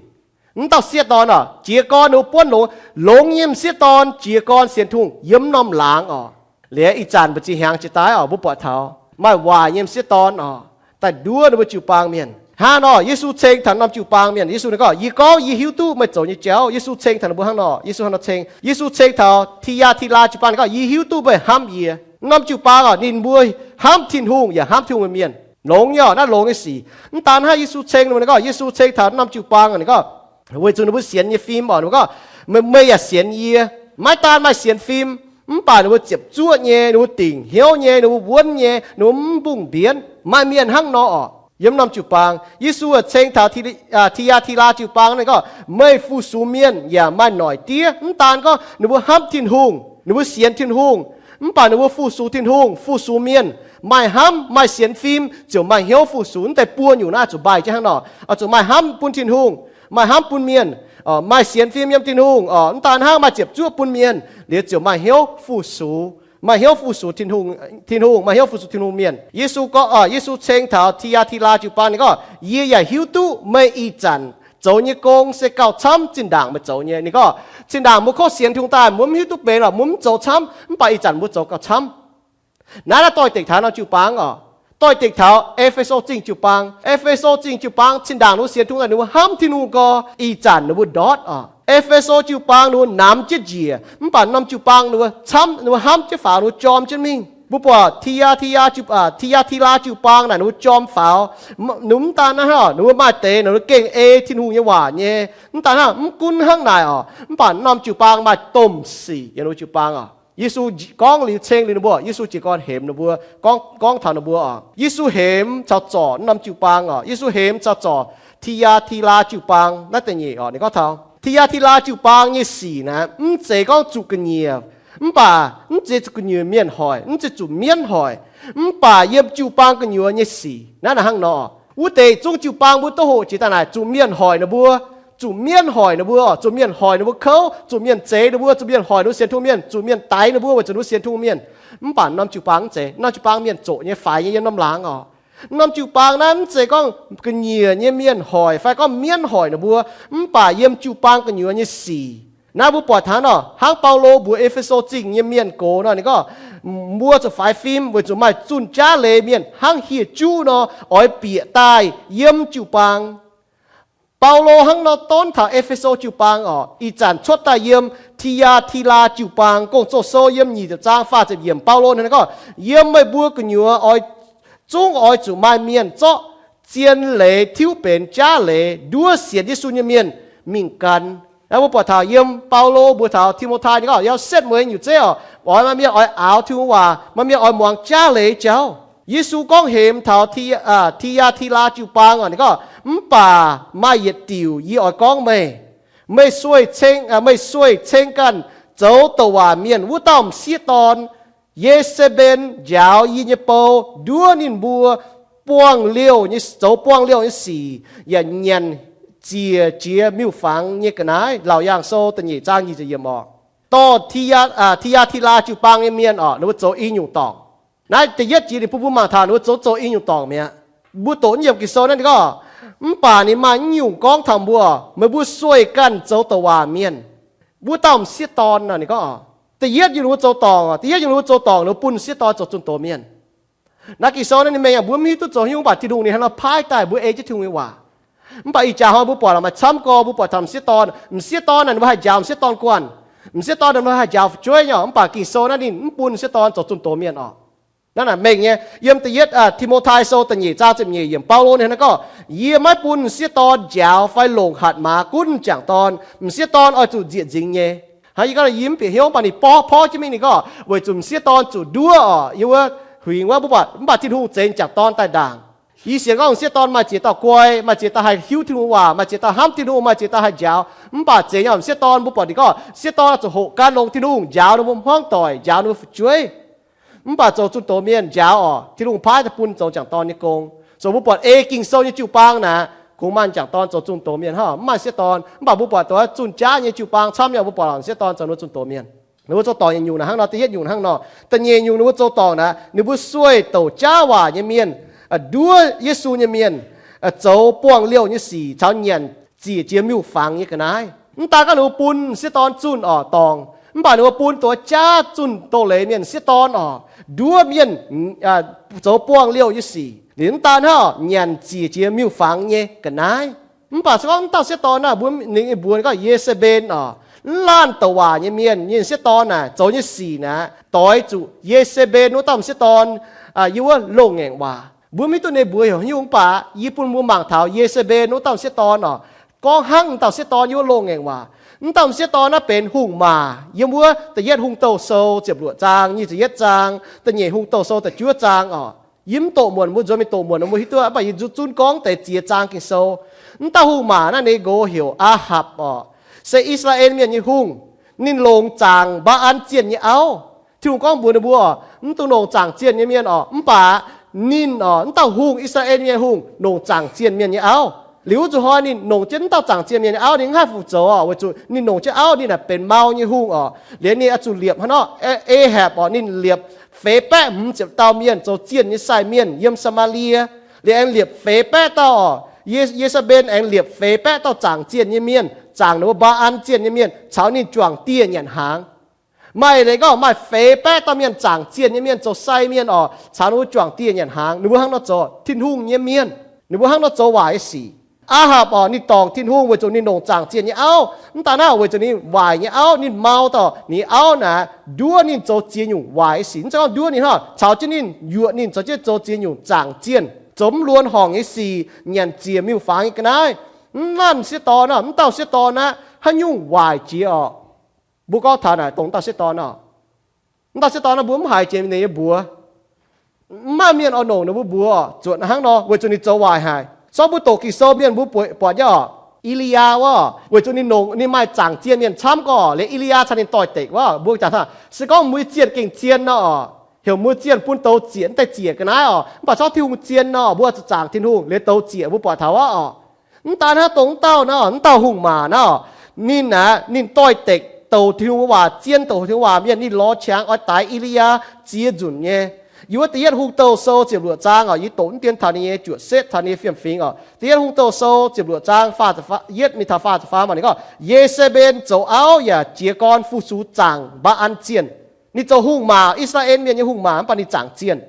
mv dauh sieqv dorn orqc, jiez gorn ninh mbuo buonv longx, longx nyei m'sieqv dorn jiez gorn sienx Tin-Hungh yiem norm laangz orqc. Liuz ih zanc mbu'ziex hnyangx jiex daaih orqc, mbuo buatc taux maaih waaic nyei m'sieqv dorn orqc, daaih nduov ninh mbuo jiu-baang mienh. Hnangv nor Yesu ceng taux norm jiu-baang mienh, Yesu ninh gorngv, Yie gorngv yie hiuv duqv meih zoux nyei jauv. Yesu ceng taux ninh mbuo hnangv nor, Yesu hnangv nor ceng. Yesu ceng taux Ti^yaa^ti^laa jiu-baang ninh gorngv, Yie hiuv duqv meih hnamv yie. Norm jiu-baang orqc, ninh mbuo hnamv Tin-Hungh yaac hnamv Tin-Hungh nyei mienh. Longx nyei orqc, naaiv longx nyei sic. Mv daan hnangv, Yesu ceng ninh mbuo ninh gorngv, Yesu ceng taux norm jiu-baang ninh gorngv, weic zuqc ninh mbuo sienx nyei fim orqc, ninh mbuo gorngv, Meih, meih yaac sienx yie. Maiv daan maaih sienx fim, mv baac ninh mbuo ziepc zuoqv nyei, ninh mbuo dingc hnyouv nyei, ninh mbuo wuonv nyei, ninh mbuo mv mbungh mbienv. Maaih mienh hnangv nor orqc, yiem norm jiu-baang. Yesu ceng taux Ti^yaa^ti^laa jiu-baang ninh gorngv, Meih fu-sux mienh yaac maaih noic diev. Mv daan gorngv ninh mbuo hnamv Tin-Hungh, ninh mbuo sienx Tin-Hungh, mv baac ninh mbuo fu-sux Tin-Hungh, fu-sux mienh. Maaih hnamv, maaih sienx fim ziouc maaih hnyouv fu-sux. Mv deix buo nyungc naaiv zuqc maaih jienv hnangv nor. Oix zuqc maaih hnamv bun Tin-Hungh, maaih hnamv bun mienh, maaih sienx fim yiem Tin-Hungh orqc. Mv daan hnangv, maaih ziepc zuoqv bun mienh liuz ziouc maaih hnyouv fu-sux, maaih hnyouv fu-sux Tin-Hungh, maaih hnyouv fu-sux Tin-Hungh mienh. Yesu gorngv, Yesu ceng taux Ti^yaa^ti^laa jiu-baang ninh gorngv, Yie yaac hiuv duqv meih ih zanc zoux nyei gong se gauh camv zinh ndaangc meih zoux nyei. Ninh gorngv, Zinh ndaangc mbuo kov sienx Tin-Hungh daaih mbuo mv hiuv duqv benx lorqc, mbuo mv zoux camv, mv baac ih zanc mbuo zoux gauh camv. Naaiv, naaiv doix-dekc taux norm jiu-baang orqc. Doix-dekc taux E^fe^so Zingh jiu-baang. E^fe^so Zingh jiu-baang zinh ndaangc ninh mbuo sienx Tin-Hungh daaih ninh mbuo hnamv Tin-Hungh gorx, ih zanc ninh mbuo ndortv orqc. E^fe^so jiu-baang ninh mbuo namx jienv njiec, mv baac norm jiu-baang ninh mbuo camv, ninh mbuo hnamv jienv faaux, ninh mbuo jorm jienv mingh. Mbuo buatc Ti^yaa^ti^laa jiu-baang naaic ninh mbuo jorm faaux. Ninh mv daan naaiv hnangv, ninh mbuo maaih deix ninh mbuo gengh ei Tin-Hungh nyei waac nyei. Mv daan hnangv, mv gunv hnangv naaic orqc, mv baac norm jiu-baang maaih domh sic yiem ninh mbuo jiu-baang orqc. Yesu gorngv liuz ceng liuz ninh mbuo, Yesu jiez gorn hemx ninh mbuo, gorngv, gorngv taux ninh mbuo orqc. Yesu hemx caux zorc norm jiu-baang orqc. Yesu hemx caux zorc Ti^yaa^ti^laa jiu-baang naaiv da'nyeic orqc. Ninh gorngv taux Ti^yaa^ti^laa jiu-baang nyei sic naaic, mv zeiz gorngv zuqc ga'nyiec, mv baac mv zeiz zuqc ga'nyiec mienh hoic, mv zeiz zuqc mienv hoic, mv baac yiem jiu-baang gu'nyuoz nyei sic. Naaiv naaic hnangv nor, wuov deix zungv jiu-baang mbuo duqv hoqc jiex daaih naaic, zuqc mienh hoic ninh mbuo, zuqc mienv hoic ninh mbuo, zuqc mienh hoic ninh mbuo kouv, zuqc mienh zeix ninh mbuo, zuqc mienh hoic ninh mbuo sienx Tin-Hungh mienh, zuqc mienh daix ninh mbuo weic zuqc ninh mbuo sienx Tin-Hungh mienh. Mv baac norm jiu-baang mv zeiz. Norm jiu-baang mienh zoqc nyei, faix nyei, yiem norm laangz orqc. Norm jiu-baang naaiv mv zeiz gorngv ga'nyiec nyei mienh hoic fai gorngv mienv hoic ninh mbuo, mv baac yiem jiu-baang gu'nyuoz nyei sic. Naaiv mbuo buatc taux nor, hnangv Baulo mbuox E^fe^so Zingh nyei mienh gox nor, ninh gorngv, Mbuo zuqc faix fim weic zuqc maaih zunh jaav leiz mienh hnangv hieh juv nor oix bieqc daaih yiem jiu-baang. Baulo hnangv nor donv taux E^fe^so jiu-baang orqc. Ih zanc cuotv daaih yiem Ti^yaa^ti^laa jiu-baang. Gong-Zoh Sou yiem nyic ziepc zaang faah ziepc yiemc, Baulo ninh gorngv, Yiem meih mbuo gu'nyuoz oix, zungv oix zuqc maaih mienh zorqv zien leiz tiuv benx jaav leiz nduov sienx Yesu nyei mienh mingh gan. Naaiv mbuo buatc taux yiem Baulo mbuox taux Ti^mo^tai ninh gorngv, Yiem setv mueiz nyutc zeiv orqc, oix maaih mienh oix aaux Tin-Hungh waac, maaih mienh oix muangx jaav leiz jauv. Yesu gorngv hemx taux Ti^yaa^ti^laa jiu-baang orqc, ninh gorngv, Mv baac maaih yietc diuc yie oix gorngv meih. Meih sueih ceng, meih sueih ceng ganh zoux douc waac mienh wuov dauh m'sieqv dorn, Ye^se^mben, njaaux yie nyei bou, nduov ninh mbuo buangh liouh nyei, zoux buangh liouh nyei sic, yaac nyanc ziec jiex miuc-fangx nyei ga'naaiv. Laauc Yaangh Sou da'nyeic zaang nyic ziepc yiemc orqc. Dorh Ti^yaa, Ti^yaa^ti^laa jiu-baang nyei mienh orqc, ninh mbuo zoux i nyungc dorngc. Naaiv da'yietv jiex ninh bun mbuo mangc taux ninh mbuo zoux, zoux i nyungc dorngc mi'aqv. Mbuo doqc naaiv yiemc Ging-Sou naaiv ninh gorngv, mv baac ninh maaih i nyungc gorngv taux mbuo, meih mbuo sueih ganh zoux douc waac mienh wuov dauh m'sieqv dorn. Ninh gorngv, da'yietv yungh ninh mbuo zoux dorngc, da'yietv yungh ninh mbuo zoux dorngc, ninh mbuo bun m'sieqv dorn zoux zunh doz mienh. Naaiv Ging-Sou naaiv ninh mengh yangh mbuo mv hiuv duqv zoux haaix nyungc, mv baac Tin-Hungh ninh hnangv nor paaiv daaih mbuo ei jienv Tin-Hungh nyei waac. Mv baac ih jaax hnoi mbuo buatc maaih camv gorx mbuo buatc taux m'sieqv dorn, m'sieqv dorn naaic ninh mbuo haih njaaux m'sieqv dorn guanh, m'sieqv dorn ninh mbuo haih njaaux fu'jueiv nyei, mv baac Ging-Sou naaiv ninh mv bun m'sieqv dorn zoux zunh doz mienh orqc. Naaiv naaic mengh nyei. Yiem da'yietv Ti^mo^tai Sou da'nyeic zaang ziepc nyeic yiemc, Baulo ninh hnangv gorngv, yie maiv bun m'sieqv dorn njaaux fai longc hatc maaz gunv m'jangc dorn. M'sieqv dorn oix zuqc nzieqc nzingx nyei. Hnangv yie gorngv, yie mv bieqc hnyouv, mv baac ninh porv porv jienv mingh ninh gorngv weic zuqc m'sieqv dorn zuqc nduov orqc, yiem wuov huingx wuov mbuo buatc, mv baac Tin-Hungh zeix m'jangc dorn daaih ndaangc. Yie sienx gorngv m'sieqv dorn maaih ziex dauh guai, maaih ziex dauh haih hiuv Tin-Hungh waac, maaih ziex dauh hnamv Tin-Hungh, maaih ziex dauh haih njaaux. Mv baac zeix nyei m'sieqv dorn mbuo buatc ninh gorngv m'sieqv dorn zuqc hoqc gan longx Tin-Hungh, njaaux ninh mbuo hmuangv doic, njaaux ninh mbuo fu'jueiv. Mv baac zoux zunh doz mienh njaaux orqc, Tin-Hungh paaiv daaih bun zoux m'jangc dorn nyei gong. Zoux mbuo buatc ei Ging-Sou nyei jiu-baang naaic, kungx maaih m'jangc dorn zoux zunh doz mienh hnangv, mv maaih m'sieqv dorn. Mv baac mbuo buatc doz zunh jaav nyei jiu-baang camv nyei, mbuo buatc m'sieqv dorn zoux ninh mbuo zunh doz mienh. Ninh mbuo zoux dorngc nyei nyungc naaic hnangv nor, da'yietv nyungc hnangv nor, da'nyeic nyungc ninh mbuo zoux dorngc naaic, ninh mbuo sueih douc jaav waac nyei mienh, nduov Yesu nyei mienh, zoux buangh liouh nyei sic caux nyanc ziec jiex miuc-fangx nyei ga'naaiv. Mv daan gorngv ninh mbuo bun m'sieqv dorn zunh orqc dorngc, mv baac ninh mbuo bun douc jaav zunh doz leiz mienh m'sieqv dorn orqc, nduov mienh zoux buangh liouh nyei sic. Liuz mv daan hnangv, nyanc ziec jiex miuc-fangx nyei ga'naaiv. Mv baac se gorngv mv dauh m'sieqv dorn naaic, mbuo ninh mbuox gorngv Ye^se^mben orqc, mv laanh douc waac nyei mienh nyei m'sieqv dorn naaic zoux nyei sic naaic doix zuqc Ye^se^mben wuov dauh m'sieqv dorn yiem wuov loz-ngaengc waac. Mbuo mv hiuv duqv ninh mbuox heuc haaix nyungc, mv baac yie bun mbuo mangc taux Ye^se^mben wuov dauh m'sieqv dorn orqc, gorngv hnangv m'dauh m'sieqv dorn yiem wuov loz-ngaengc waac. Mv dauh m'sieqv dorn naaiv benx hungh maac yiem wuov da'yietv Hungh Douh Sou ziepc luoqc zaang, nyic ziepc yietv zaang, da'nyeic Hungh Douh Sou da'juov zaang orqc. Yie mv doqc muonc, mbuo nzuonx mingh doqc muonc mbuo hiuv duqv, mv baac yie nzunc zunv gorngv deix ziex zaang Ging-Sou. Mv dauh hungh maac naaiv ninh nqox heuc Aa^hapc orqc, se I^saa^laa^en Mienh nyei hungh. Ninh longc zaangc Mbaa^an zienh nyei auv. Tin-Hungh gorngv mbuox ninh mbuo, mv dungx longc zaangc zienh nyei mienh orqc. Mv baac ninh orqc, mv dauh hungh, I^saa^laa^en Mienh nyei hungh, longc zaangc zienh mienh nyei auv. Liuz wuov zuqc hnoi ninh longc jienv mv dauh zaangc zienh mienh nyei auv, ninh mv haih fu-zoux orqc, weic zuqc ninh longc jienv auv ninh naaic benx mau nyei hungh orqc. Liuz ninh oix zuqc liepc hnangv nor, Aa^hapc orqc, ninh liepc feix baeqv hmz ziepc dauh mienh zoux zienh nyei sai mienh yiem Saa^maa^lie. Liuz aengx liepc feix baeqv dauh orqc, Ye^saa^mben aengx liepc feix baeqv dauh zaangc zienh nyei mienh, zaangc ninh mbuo Mbaa^an zienh nyei mienh caux ninh juangc dieh nyanc hnaangx. Maaih leiz gorngv maaih feix baeqv dauh mienh zaangc zienh nyei mienh zoux sai mienh orqc, caux ninh mbuo juangc dieh nyanc hnaangx. Ninh mbuo hnangv nor zoux Tin-Hungh nyei mienh. Ninh mbuo hnangv nor zoux waaic nyei sic. Aa^hapc orqc, ninh dorngc Tin-Hungh weic zuqc ninh longc zaangc zienh nyei auv. Mv daan hnangv, weic zuqc ninh waaic nyei auv, ninh mau dauh ninh auv naaic nduov ninh zoux ziex nyungc waaic nyei sic. Mv zeiz gorngv nduov ninh hnangv, caux jienv ninh, yuoqc ninh zoux jienv zoux ziex nyungc zaangc zienh, zoux mv luonx horngc nyei sic, nyanc ziec miuc-fangx nyei ga'naaiv. Mv naaiv m'sieqv dorn aqv, mv dauh m'sieqv dorn aqv, haaix nyungc waaic jiex orqc. Mbuo gorngv taux naaic dongh dauh m'sieqv dorn aqv. Mv dauh m'sieqv dorn aqv, mbuo mv haiz jiex ninh nyei mbuox. Mv maaih mienh oix longc ninh mbuo mbuox zuotc hnangv nor, weic zuqc ninh zoux waaic haic. Sorng mbuo doqc Ging-Sou mienh mbuo buatc nyei orqc, E^li^yaa wuov, weic zuqc ninh longc, ninh maaih zaangc zienh mienh camv gorqv, liuz E^li^yaa caux ninh doix-dekc wuov, mbuo jangx taux se gorngv mueiz zienh gengh zien nor orqc, heuc mueiz zienh bun douz ziec, mv deix ziec ga'naaiv orqc. Mv baac corc Tin-Hungh zien nor, mbuo zuqc zaangc Tin-Hungh liuz douz ziec mbuo buatc taux aqv orqc. Mv daan hnangv, dongh dauh nor, mv dauh hungh maac nor, ninh aqv, ninh doix-dekc douc Tin-Hungh waac, zien douc Tin-Hungh waac mienh, ninh lorz qangx oix daix E^li^yaa ziex nzunc nyei. Yiem wuov Da'yietv Hungh Douh Sou ziepc luoqc zaang orqc, yie doqc mv dien taux ninh nyei juoqc setv, taux ninh nyei fiem-fingx orqc. Da'yietv Hungh Douh Sou ziepc luoqc zaang faah ziepc faam, yietv mingh taux faah ziepc faam, ninh gorngv Ye^se^mben zoux auv yaac jiez gorn fu-sux zaangc Mbaa^an zienh. Ninh zoux hungh maac, I^saa^laa^en Mienh nyei hungh maac, mv baac ninh zaangc zienh.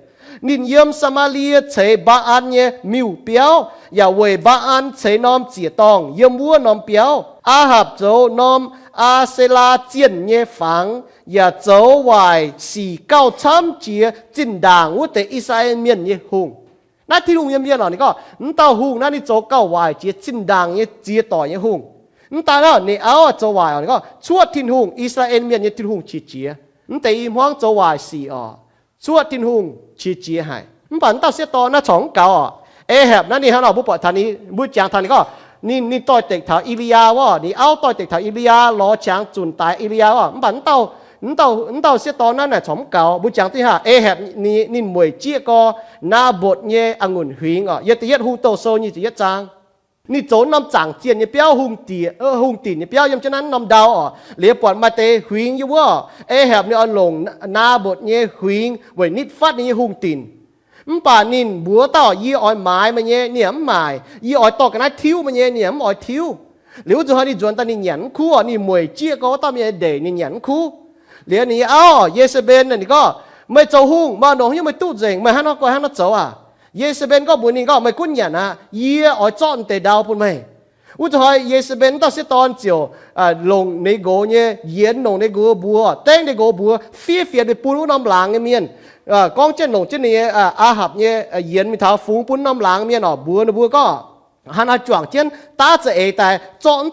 Ninh yiem Saa^maa^lie ceix Mbaa^an nyei miuc-biauv, yaac weic Mbaa^an ceix norm ziec-dorngh yiem wuov norm biauv. Aa^hapc zoux norm Aa^se^laa zienh nyei fangx, yaac zoux waaic sic gauh camv jiex zinh ndaangc wuov deix I^saa^laa^en Mienh nyei hungh. Naaiv Tin-Hungh nyei mienh orqc, ninh gorngv mv dauh hungh naaiv ninh zoux gauh waaic jiex zinh ndaangc nyei ziex doic nyei hungh. Mv daan hnangv, ninh auv zoux waaic orqc, ninh gorngv cuotv Tin-Hungh, I^saa^laa^en Mienh nyei Tin-Hungh qiex jiez. Mv deix i hmuangv zoux waaic sic orqc, cuotv Tin-Hungh qiex jiez haic. Mv baac mv dauh m'sieqv dorn naaiv corc mv gaux orqc. Aa^hapc naaiv ninh hnangv nor, mbuo buatc taux ninh, mbuo jangx taux ninh gorngv Ninh, ninh doix-dekc taux E^li^yaa wuov, ninh auv doix-dekc taux E^li^yaa, lorz qangx zunc daix E^li^yaa wuov. Mv baac mv dauh, mv dauh sieqv dorn naaiv naaic corc mv gaux. Mbuo jangx dingh haav, Ahapc ninh, ninh mueic jieqv gorx Naa^mbotc nyei a'ngunc huingx oc. Yiem da'yietv Hungh Douh Sou nyic ziepc yietv zaang. Ninh zoux norm zaangc zienh nyei biauv, hungh dinc, hungh dinc nyei biauv yiem jienv naaiv norm ndau oc. Liuz buatc maaih deix huingx yiem wuov. Ahapc ninh oix longc Naa^mbotc nyei huingx weic nitv fatv ninh nyei hungh dinc. Mv baac ninh mbuox dauh, yie oix maaiz meih nyei, ninh yaac mv maaic. Yie oix dorh ga'naaiv tiuv meih nyei, ninh yaac mv oix tiuv. Liuz wuov zuqc hnoi ninh nzuonx daaih ninh nyanc mv kuv oc. Ninh mueic jieqv gorx wuov dauh mienh nyei ndeic ninh nyanc mv kuv. Liuz ninh nyei auv Ye^se^mben ninh gorngv, meih zoux hungh, maaih nongc haaix nyungc meih duqv nzengc, meih hnangv nor goiv hnangv nor zoux aac? Ye^se^mben gorngv mbuox ninh gorngv, meih gunv nyanc aqv, yie oix zorqv deix ndau bun meih. Wuov zuqc hnoi Ye^se^mben dauh sieqv dorn ziouc longc ninh nqox nyei yienx, longc ninh nqox mbuox, dengv ninh nqox mbuox fiev fienx mingh bun wuov norm laangz nyei mienh. Gorngv jienv longc jienv ninh nyei, Aa^hapc nyei yienx mingh taux fungx bun norm laangz mienh oc, mbuox ninh mbuo gorngv, hnangv naaiv juangc jienv daav za'eix daaih zorqv,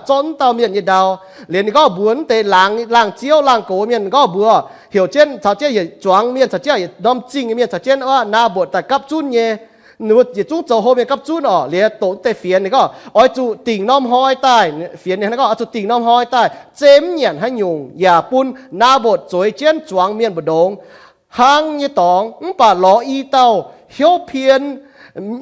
zorqv wuov dauh mienh nyei ndau. Liuz ninh gorngv mbuox wuov deix laangz, laangz ziouv laangz gox mienh gorngv mbuox, heuc jienv caux jienv yietc zuangx mienh caux jienv yietc norm zingh nyei mienh caux jienv Naa^mbotc daaih gapv zunv nyei. Ninh mbuo yietc zungv zoux hlo mienh gapv zunv oc. Liuz doqc wuov deix fienx ninh gorngv, oix zuqc dingc norm hnoi daaih. Fienx ninh gorngv, oix zuqc dingc norm hnoi daaih, zeiz mv nyanc haaix nyungc, yaac bun Naa^mbotc zueiz jienv zuangx mienh mbu'ndongx hnangv nyei dorngx. Mv baac lorz i dauh hnyouv pien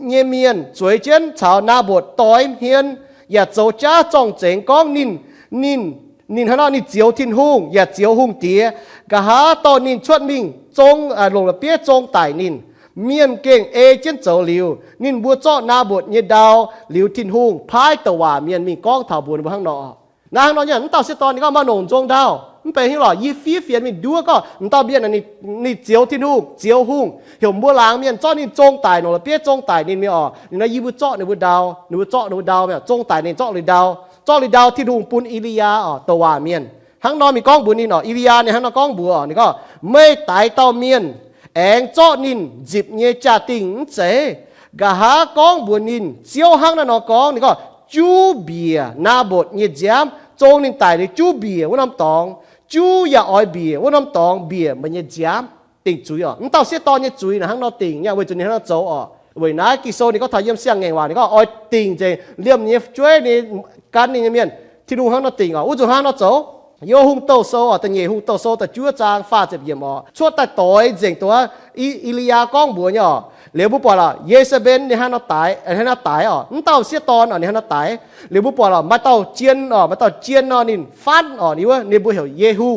nyei mienh zueiz jienv caux Naa^mbotc doix hmien, yaac zoux jaav zorng-zengx gorngv ninh, ninh, ninh hnangv nor ninh zioux Tin-Hungh yaac zioux hungh diex. Nqa'haav dorh ninh cuotv mingh zong, longc la'bieiv zong daic ninh. Mienh gengh ei jienv zoux liuz, ninh mbuo zorqv Naa^mbotc nyei ndau. Liuz Tin-Hungh paaiv douc waac mienh mingh gorngv taux mbuox ninh mbuo hnangv nor. Naaiv hnangv nor nyei, mv dauh sieqv dorn ninh gorngv maaih longc nzong ndau. Mv benx haaix nyungc lorqc, yie fiev fienx mingh nduov gorngv m'dauh mienh ninh zioux Tin-Hungh, zioux hungh, heuc mbuo laangz mienh zorqv ninh zong daic, longc la'bieiv zong daic ninh mingh oc. Ninh nor yie mbuo zorqv ninh mbuo ndau, ninh mbuo zorqv ninh mbuo ndau, zong daic ninh, zorqv liuz ndau, zorqv liuz ndau Tin-Hungh bun E^li^yaa oc, douc waac mienh. Hnangv nor mingh gorngv mbuox ninh oc. E^li^yaa ninh hnangv nor gorngv mbuox ninh gorngv, meih daix dauh mienh aengx zorqv ninh nzipc nyei jaa-dingh mv zeiz? Nqa'haav gorngv mbuox ninh, Ziouv hnangv naaiv nor gorngv, ninh gorngv, juv mbiec Naa^mbotc nyei nziaamv, zong ninh daic liuz juv mbiec wuov norm dorngx, juv yaac oix mbiec wuov norm dorngx mbiec meih nyei nziaamv. Dingc zuiz oc. Mv dauh sieqv dorn nyei zuiz naaic hnangv nor dingc nyei, weic zuqc ninh hnangv nor zoux oc. Weic naaiv Ging-Sou ninh gorngv taux yiem siang-ngaengc waac ninh gorngv oix dingc nzengc liemh nyei fu'jueiv, ninh gan ninh nyei mienh. Tin-Hungh hnangv nor dingc oc. Wuov zuqc hnangv nor zoux. Yiem Hungh Douh Sou oc, da'nyeic Hungh Douh Sou da'juov zaang faah ziepc yiemc oc, cuotv daaih doix nzengc duqv E^li^yaa gorngv mbuox nyei oc. Liuz mbuo buatc lorqc, Ye^se^mben ninh hnangv nor daix, hnangv nor daix oc. Mv dauh sieqv dorn oc, ninh hnangv nor daix. Liuz mbuo buatc lorqc, maaih dauh jien oc, maaih dauh jien nor ninh faanv oc, ninh wuov, ninh mbuo heuc Yehu.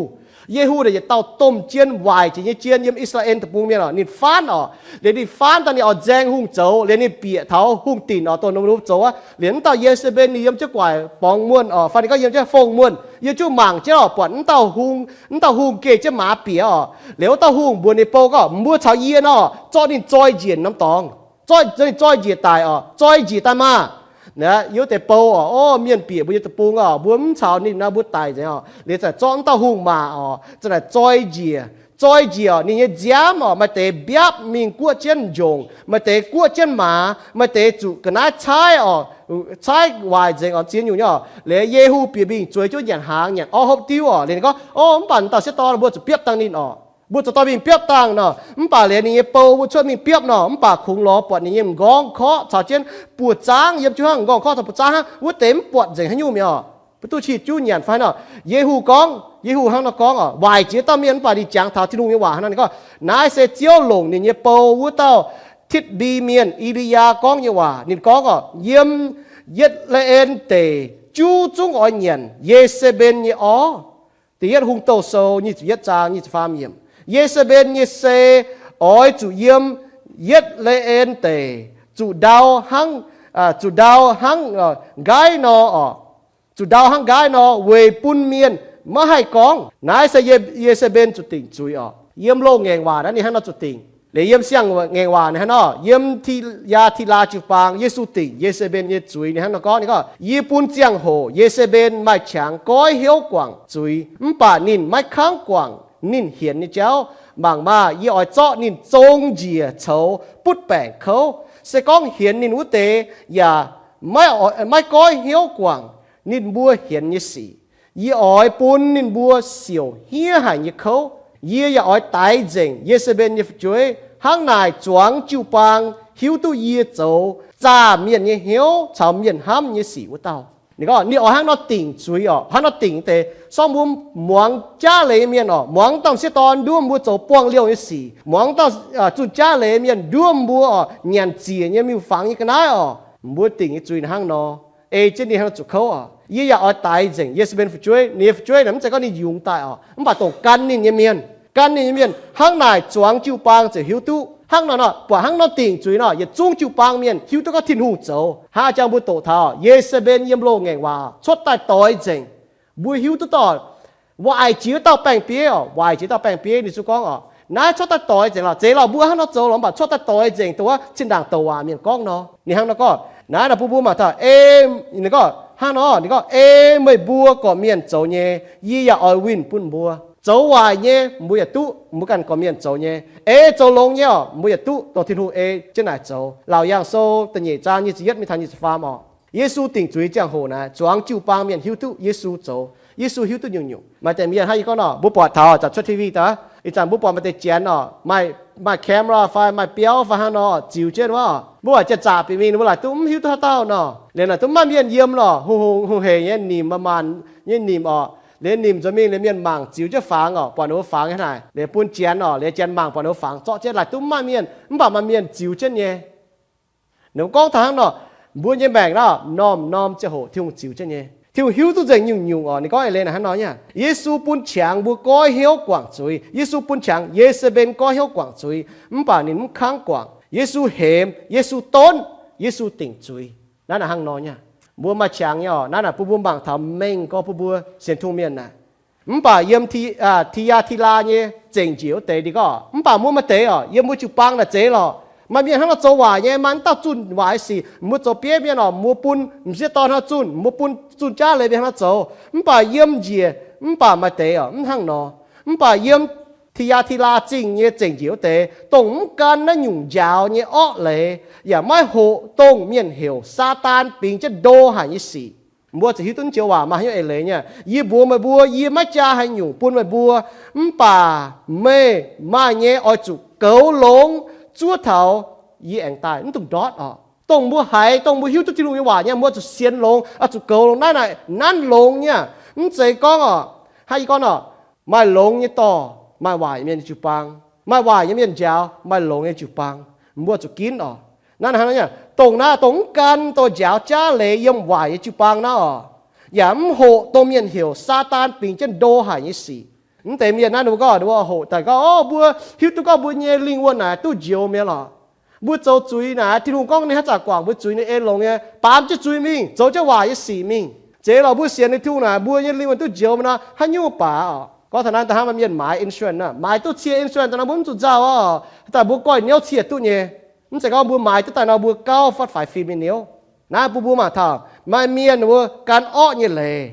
Yehu naaic yietc dauh domh jien, waaic jiex nyei jien yiem I^saa^laa^en Deic-Bung mienh oc, ninh faanv oc. Liuz ninh faanv daaih ninh oix nzaeng hungh zoux, liuz ninh bieqc taux hungh dinc oc, dongh ninh mbuo zoux aqv. Liuz mv dauh Ye^se^mben ninh yiem jienv guaic borngz muonh oc, fai ninh gorngv yiem jienv fong muonh, yiem jienv mangc jienv oc, buatc mv dauh hungh, mv dauh hungh geh jienv maaz bieqc oc. Liuz wuov dauh hungh mbuox ninh bou gorngv, mbuo caux yie nor, zorqv ninh zoi njiec norm dorngx, zorqv ninh zoi njiec daic oc, zoi njiec daaih maah! Yiem wuov deix bou oc, o, mienh bieqc mbuo nyei deic-bung oc, mbuo mv caux ninh nor mbuo daic nzengc oc. Liuz zaqc zorqv mv dauh hungh maac oc, za'naaic zoi njiec, zoi njiec oc, ninh nyei nziaamv oc, maaih deix mbiapv mingh guoqv jienv njongc, maaih deix guoqv jienv maaz, maaih deix zuqc ga'naaiv caaiv oc, caaiv waaic nzengc oc, ziex nyungc nyei oc. Liuz Yehu bieqc mingh zueiz jienv nyanc hnaangx, nyanc orv hopv diuv oc. Liuz ninh gorngv, o, mv baac dauh sieqv dorn mbuo zuqc biopv dangh ninh oc. Mbuo zuqc dorh mingh biopv dangh nor. Mv baac liuz ninh nyei bou mbuo cuotv mingh biopv nor, mv baac kungx lorz buatc ninh nyei m'nqorngv korqv caux jienv buoz-zaangv yiem jienv hnangv, m'nqorngv korqv caux buoz-zaangv hnangv, wuov deix mv buatc nzengc haaix nyungc mi'aqv oc. Mbuo duqv qiex juv nyanc fai nor. Yehu gorngv, Yehu hnangv nor gorngv oc, waaic jiex dauh mienh mv baac ninh jangx taux Tin-Hungh nyei waac hnangv nor, ninh gorngv, naaiv se Ziouv longc ninh nyei bou wuov dauh Titv^mbi Mienh E^li^yaa gorngv nyei waac. Ninh gorngv oc, yiem Ye^tv^le^en Deic juv zungv oix nyanc Ye^se^mben nyei orv. Da'yietv Hungh Douh Sou nyic ziepc yietv zaang nyic ziepc faam yiemc. Ye^se^mben nyei sei oix zuqc yiem Ye^tv^le^en Deic, zuqc ndau hnangv, zuqc ndau hnangv nqaiv nor oc. Zuqc ndau hnangv nqaiv nor weic bun mienh maiv haih gorngv, naaiv se Ye^se^mben zuqc dingc zuiz oc. Yiem loz-ngaengc waac naaiv ninh hnangv nor zuqc dingc. Liuz yiem siang-ngaengc waac ninh hnangv nor, yiem Ti, Yaa^ti^laa jiu-baang Yesu dingc Ye^se^mben nyei zuiz ninh hnangv nor gorngv, ninh gorngv, yie bun ziangh hoc Ye^se^mben maaih qangx goiv hnyouv guangc zuiz, mv baac ninh maiv kangv guangc ninh hienx nyei jauv. Mangc maah! Yie oix zorqv ninh zong njiec coux butv baengc kouv. Se gorngv hienx ninh wuov deix yaac maiv goiv hnyouv guangc ninh mbuo hienx nyei sic, yie oix bun ninh mbuo siouc hniev haic nyei kouv. Yie yaac oix daix nzengc Ye^se^mben nyei fu'jueiv hnangv naaic zuangx jiu-baang hiuv duqv yie zoux zaah mienh nyei hnyouv caux mienh hnamv nyei sic wuov dauh. Ninh gorngv ninh oix hnangv nor dingc zuiz oc, hnangv nor dingc deix. Sorng mbuo muangx jaav leiz nyei mienh oc, muangx dauh m'sieqv dorn nduov mbuo zoux buangh liouh nyei sic, muangx dauh zunh jaav leiz mienh nduov mbuo oc, nyanc ziec nyei miuc-fangx nyei ga'naaiv oc, mbuo dingc nyei zuiz hnangv nor. Ei jienv ninh hnangv nor zuqc kouv oc. Yie yaac oix daix nzengc Ye^se^mbe^en fu'jueiv. Ninh nyei fu'jueiv naaic mv zeiz gorngv ninh yungz daaih oc, mv baac dongh gan ninh nyei mienh, gan ninh nyei mienh hnangv naaic zuangx jiu-baang ziouc hiuv duqv. Hnangv nor nor, buatc hnangv nor dingc zuiz nor, yietc zungv jiu-baang mienh hiuv duqv gorngv Tin-Hungh zoux. Hnangv jang mbuo doqc taux Ye^se^mbe^en yiem loz-ngaengc waac cuotv daaih doix nzengc. Mbuo hiuv duqv dorh waaic jiex dauh baeng-bieiv oc, waaic jiex dauh baeng-bieiv. Ninh zuqc gorngv oc, naaiv cuotv daaih doix nzengc lorqc, zeiz lorqc, mbuo hnangv nor zoux lorqc, mv baac cuotv daaih doix nzengc dongh wuov zinh ndaangc douc waac mienh gorngv nor. Ninh hnangv nor gorngv. Naaiv naaic bun mbuo mangc taux, ninh gorngv hnangv nor, ninh gorngv, Ei meih mbuo gorqv-mienh zoux nyei, yie yaac oix winh bun mbuo. Zoux waaic nyei mbuo yaac duqv, mbuo ganh gorqv-mienh zoux nyei. Ei zoux longx nyei oc, mbuo yaac duqv, dongh Tin-Hungh ei jienv naaic zoux. Laauc Yaangh Sou da'nyeic zaang nyic ziepc yietv mingh taux nyic ziepc faam oc. Yesu dingc zuiz ziangh hoc naaic zuangx jiu-baang mienh hiuv duqv Yesu zoux. Yesu hiuv duqv nyungc-nyungc. Maaih deix mienh hnangv yie gorngv nor, mbuo buatc taux zanc cuotv T V daaih, ih zanc mbuo buatc maaih deix janx oc, maaih camera fai maaih biauv fai hnangv nor ziux jienv wuov, mbuo oix jiex zaqc bieqc mingh ninh mbuo laaic duqv mv hiuv duqv haaix dauh nor. Liuz naaic duqv maaih mienh yiem lorqc, hungh hungh hungh hec nyei nimc, maanc maanc nyei nimc oc. Liuz nimc nzuonx mingh liuz mienh mangc ziux jienv fangx oc, buatc ninh mbuo fangx hnangv naaic. Liuz bun janx oc, liuz janx mangc buatc ninh mbuo fangx zorqv jienv laaic duqv maaih mienh, mv baac maaih mienh ziux jienv nyei. Ninh mbuo gorngv taux hnangv nor, mbuo nyei maengc naaiv normh norm ziangh hoc Tin-Hungh ziux jienv nyei. Tin-Hungh hiuv duqv nzengc nyungc-nyungc oc. Ninh gorngv eix leiz naaic hnangv nor nyei, Yesu bun qangx mbuo goiv hnyouv guangc zuiz. Yesu bun qangx Ye^se^mbe^en goiv hnyouv guangc zuiz, mv baac ninh mv kangv guangc. Yesu hemx, Yesu donv, Yesu dingc zuiz. Naaiv naaic hnangv nor nyei. Mbuo maaih qangx nyei oc. Naaiv naaic bun mbuo mangc taux mengh gorx bun mbuo sienx Tin-Hungh mienh naaic. Mv baac yiem Ti, Ti^yaa^ti^laa nyei zengc njiec wuov deix ninh gorngv, mv baac mbuo maaih deix oc, yiem mbuo jiu-baang naaic zeiz lorqc, maaih mienh hnangv nor zoux waaic nyei, maaih dauh zunh waaic nyei sic, mbuo zoux bieiv mienh oc, mbuo bun m'sieqv dorn hnangv zunh, mbuo bun zunh jaav leiz mienh hnangv nor zoux. Mv baac yiem njiec, mv baac maaih deix oc, mv hnangv nor. Mv baac yiem Ti^yaa^ti^laa Zingh nyei zengc njiec wuov deix, dongh mv gan naaiv nyungc njaaux nyei orqv leiz, yaac maiv hoqc dongh mienh heuc Saadaan bingx jienv ndo haic nyei sic. Mbuo ziouc hiuv duqv joux waac maaih haaix nyungc eix leiz nyei. Yie mbuox meih mbuo, yie maiv jaa haaix nyungc bun meih mbuo, mv baac meih maaih nyei oix zuqc goux longx zuov taux yie aengx daaih, mv dungx ndortv oc. Dongh mbuo haiz, dongh mbuo hiuv duqv Tin-Hungh nyei waac nyei, mbuo zuqc sienx longx, oix zuqc goux longx. Naaiv naaic nanv longx nyei. Mv zeiz gorngv oc, hnangv yie gorngv oc, maaih longx nyei dorh, maaih waaic mienh nyei jiu-baang, maaih waaic nyei mienh njaaux, maaih longx nyei jiu-baang. Mbuo zuqc ginv oc. Naaiv hnangv nor, dongh naaiv dongh mv gan dongh njaaux jaav leiz yiem waaic nyei jiu-baang naaiv oc, yaac mv hoqc dongh mienh heuc Saadaan bingx jienv ndo haic nyei sic. Mv deix mienh naaiv ninh mbuo gorngv, ninh mbuo hoqc daaih gorngv, o, mbuo hiuv duqv gorngv mbuo nyei lingh wuonh naaic duqv njoux mi'aqv lorqc. Mbuo zoux zuiz naaic, Tin-Hungh gorngv ninh haaix zanc guangc mbuo zuiz, ninh ei longx nyei, baamz jienv zuiz mingh, zoux jienv waaic nyei sic mingh. Zeiz lorqc, mbuo sienx ninh Tin-Hungh naaic, mbuo nyei lingh wuonh duqv njoux mi'aqv nor, haaix nyungc baac oc. Gorngv taux naaiv, da'hnangv maaih mienh maaiz insurance, maaiz duqv cie insurance daaih nor mbuo mv zuqc nzauh oc. Daaih mbuo goiv-niouv ciev duqv nyei. Mv zeiz gorngv mbuo maaiz duqv daaih nor mbuo gauh fatv faix fim nyei niouv. Naaiv bun mbuo mangc taux maaih mienh ninh mbuo gan orqv nyei leiz,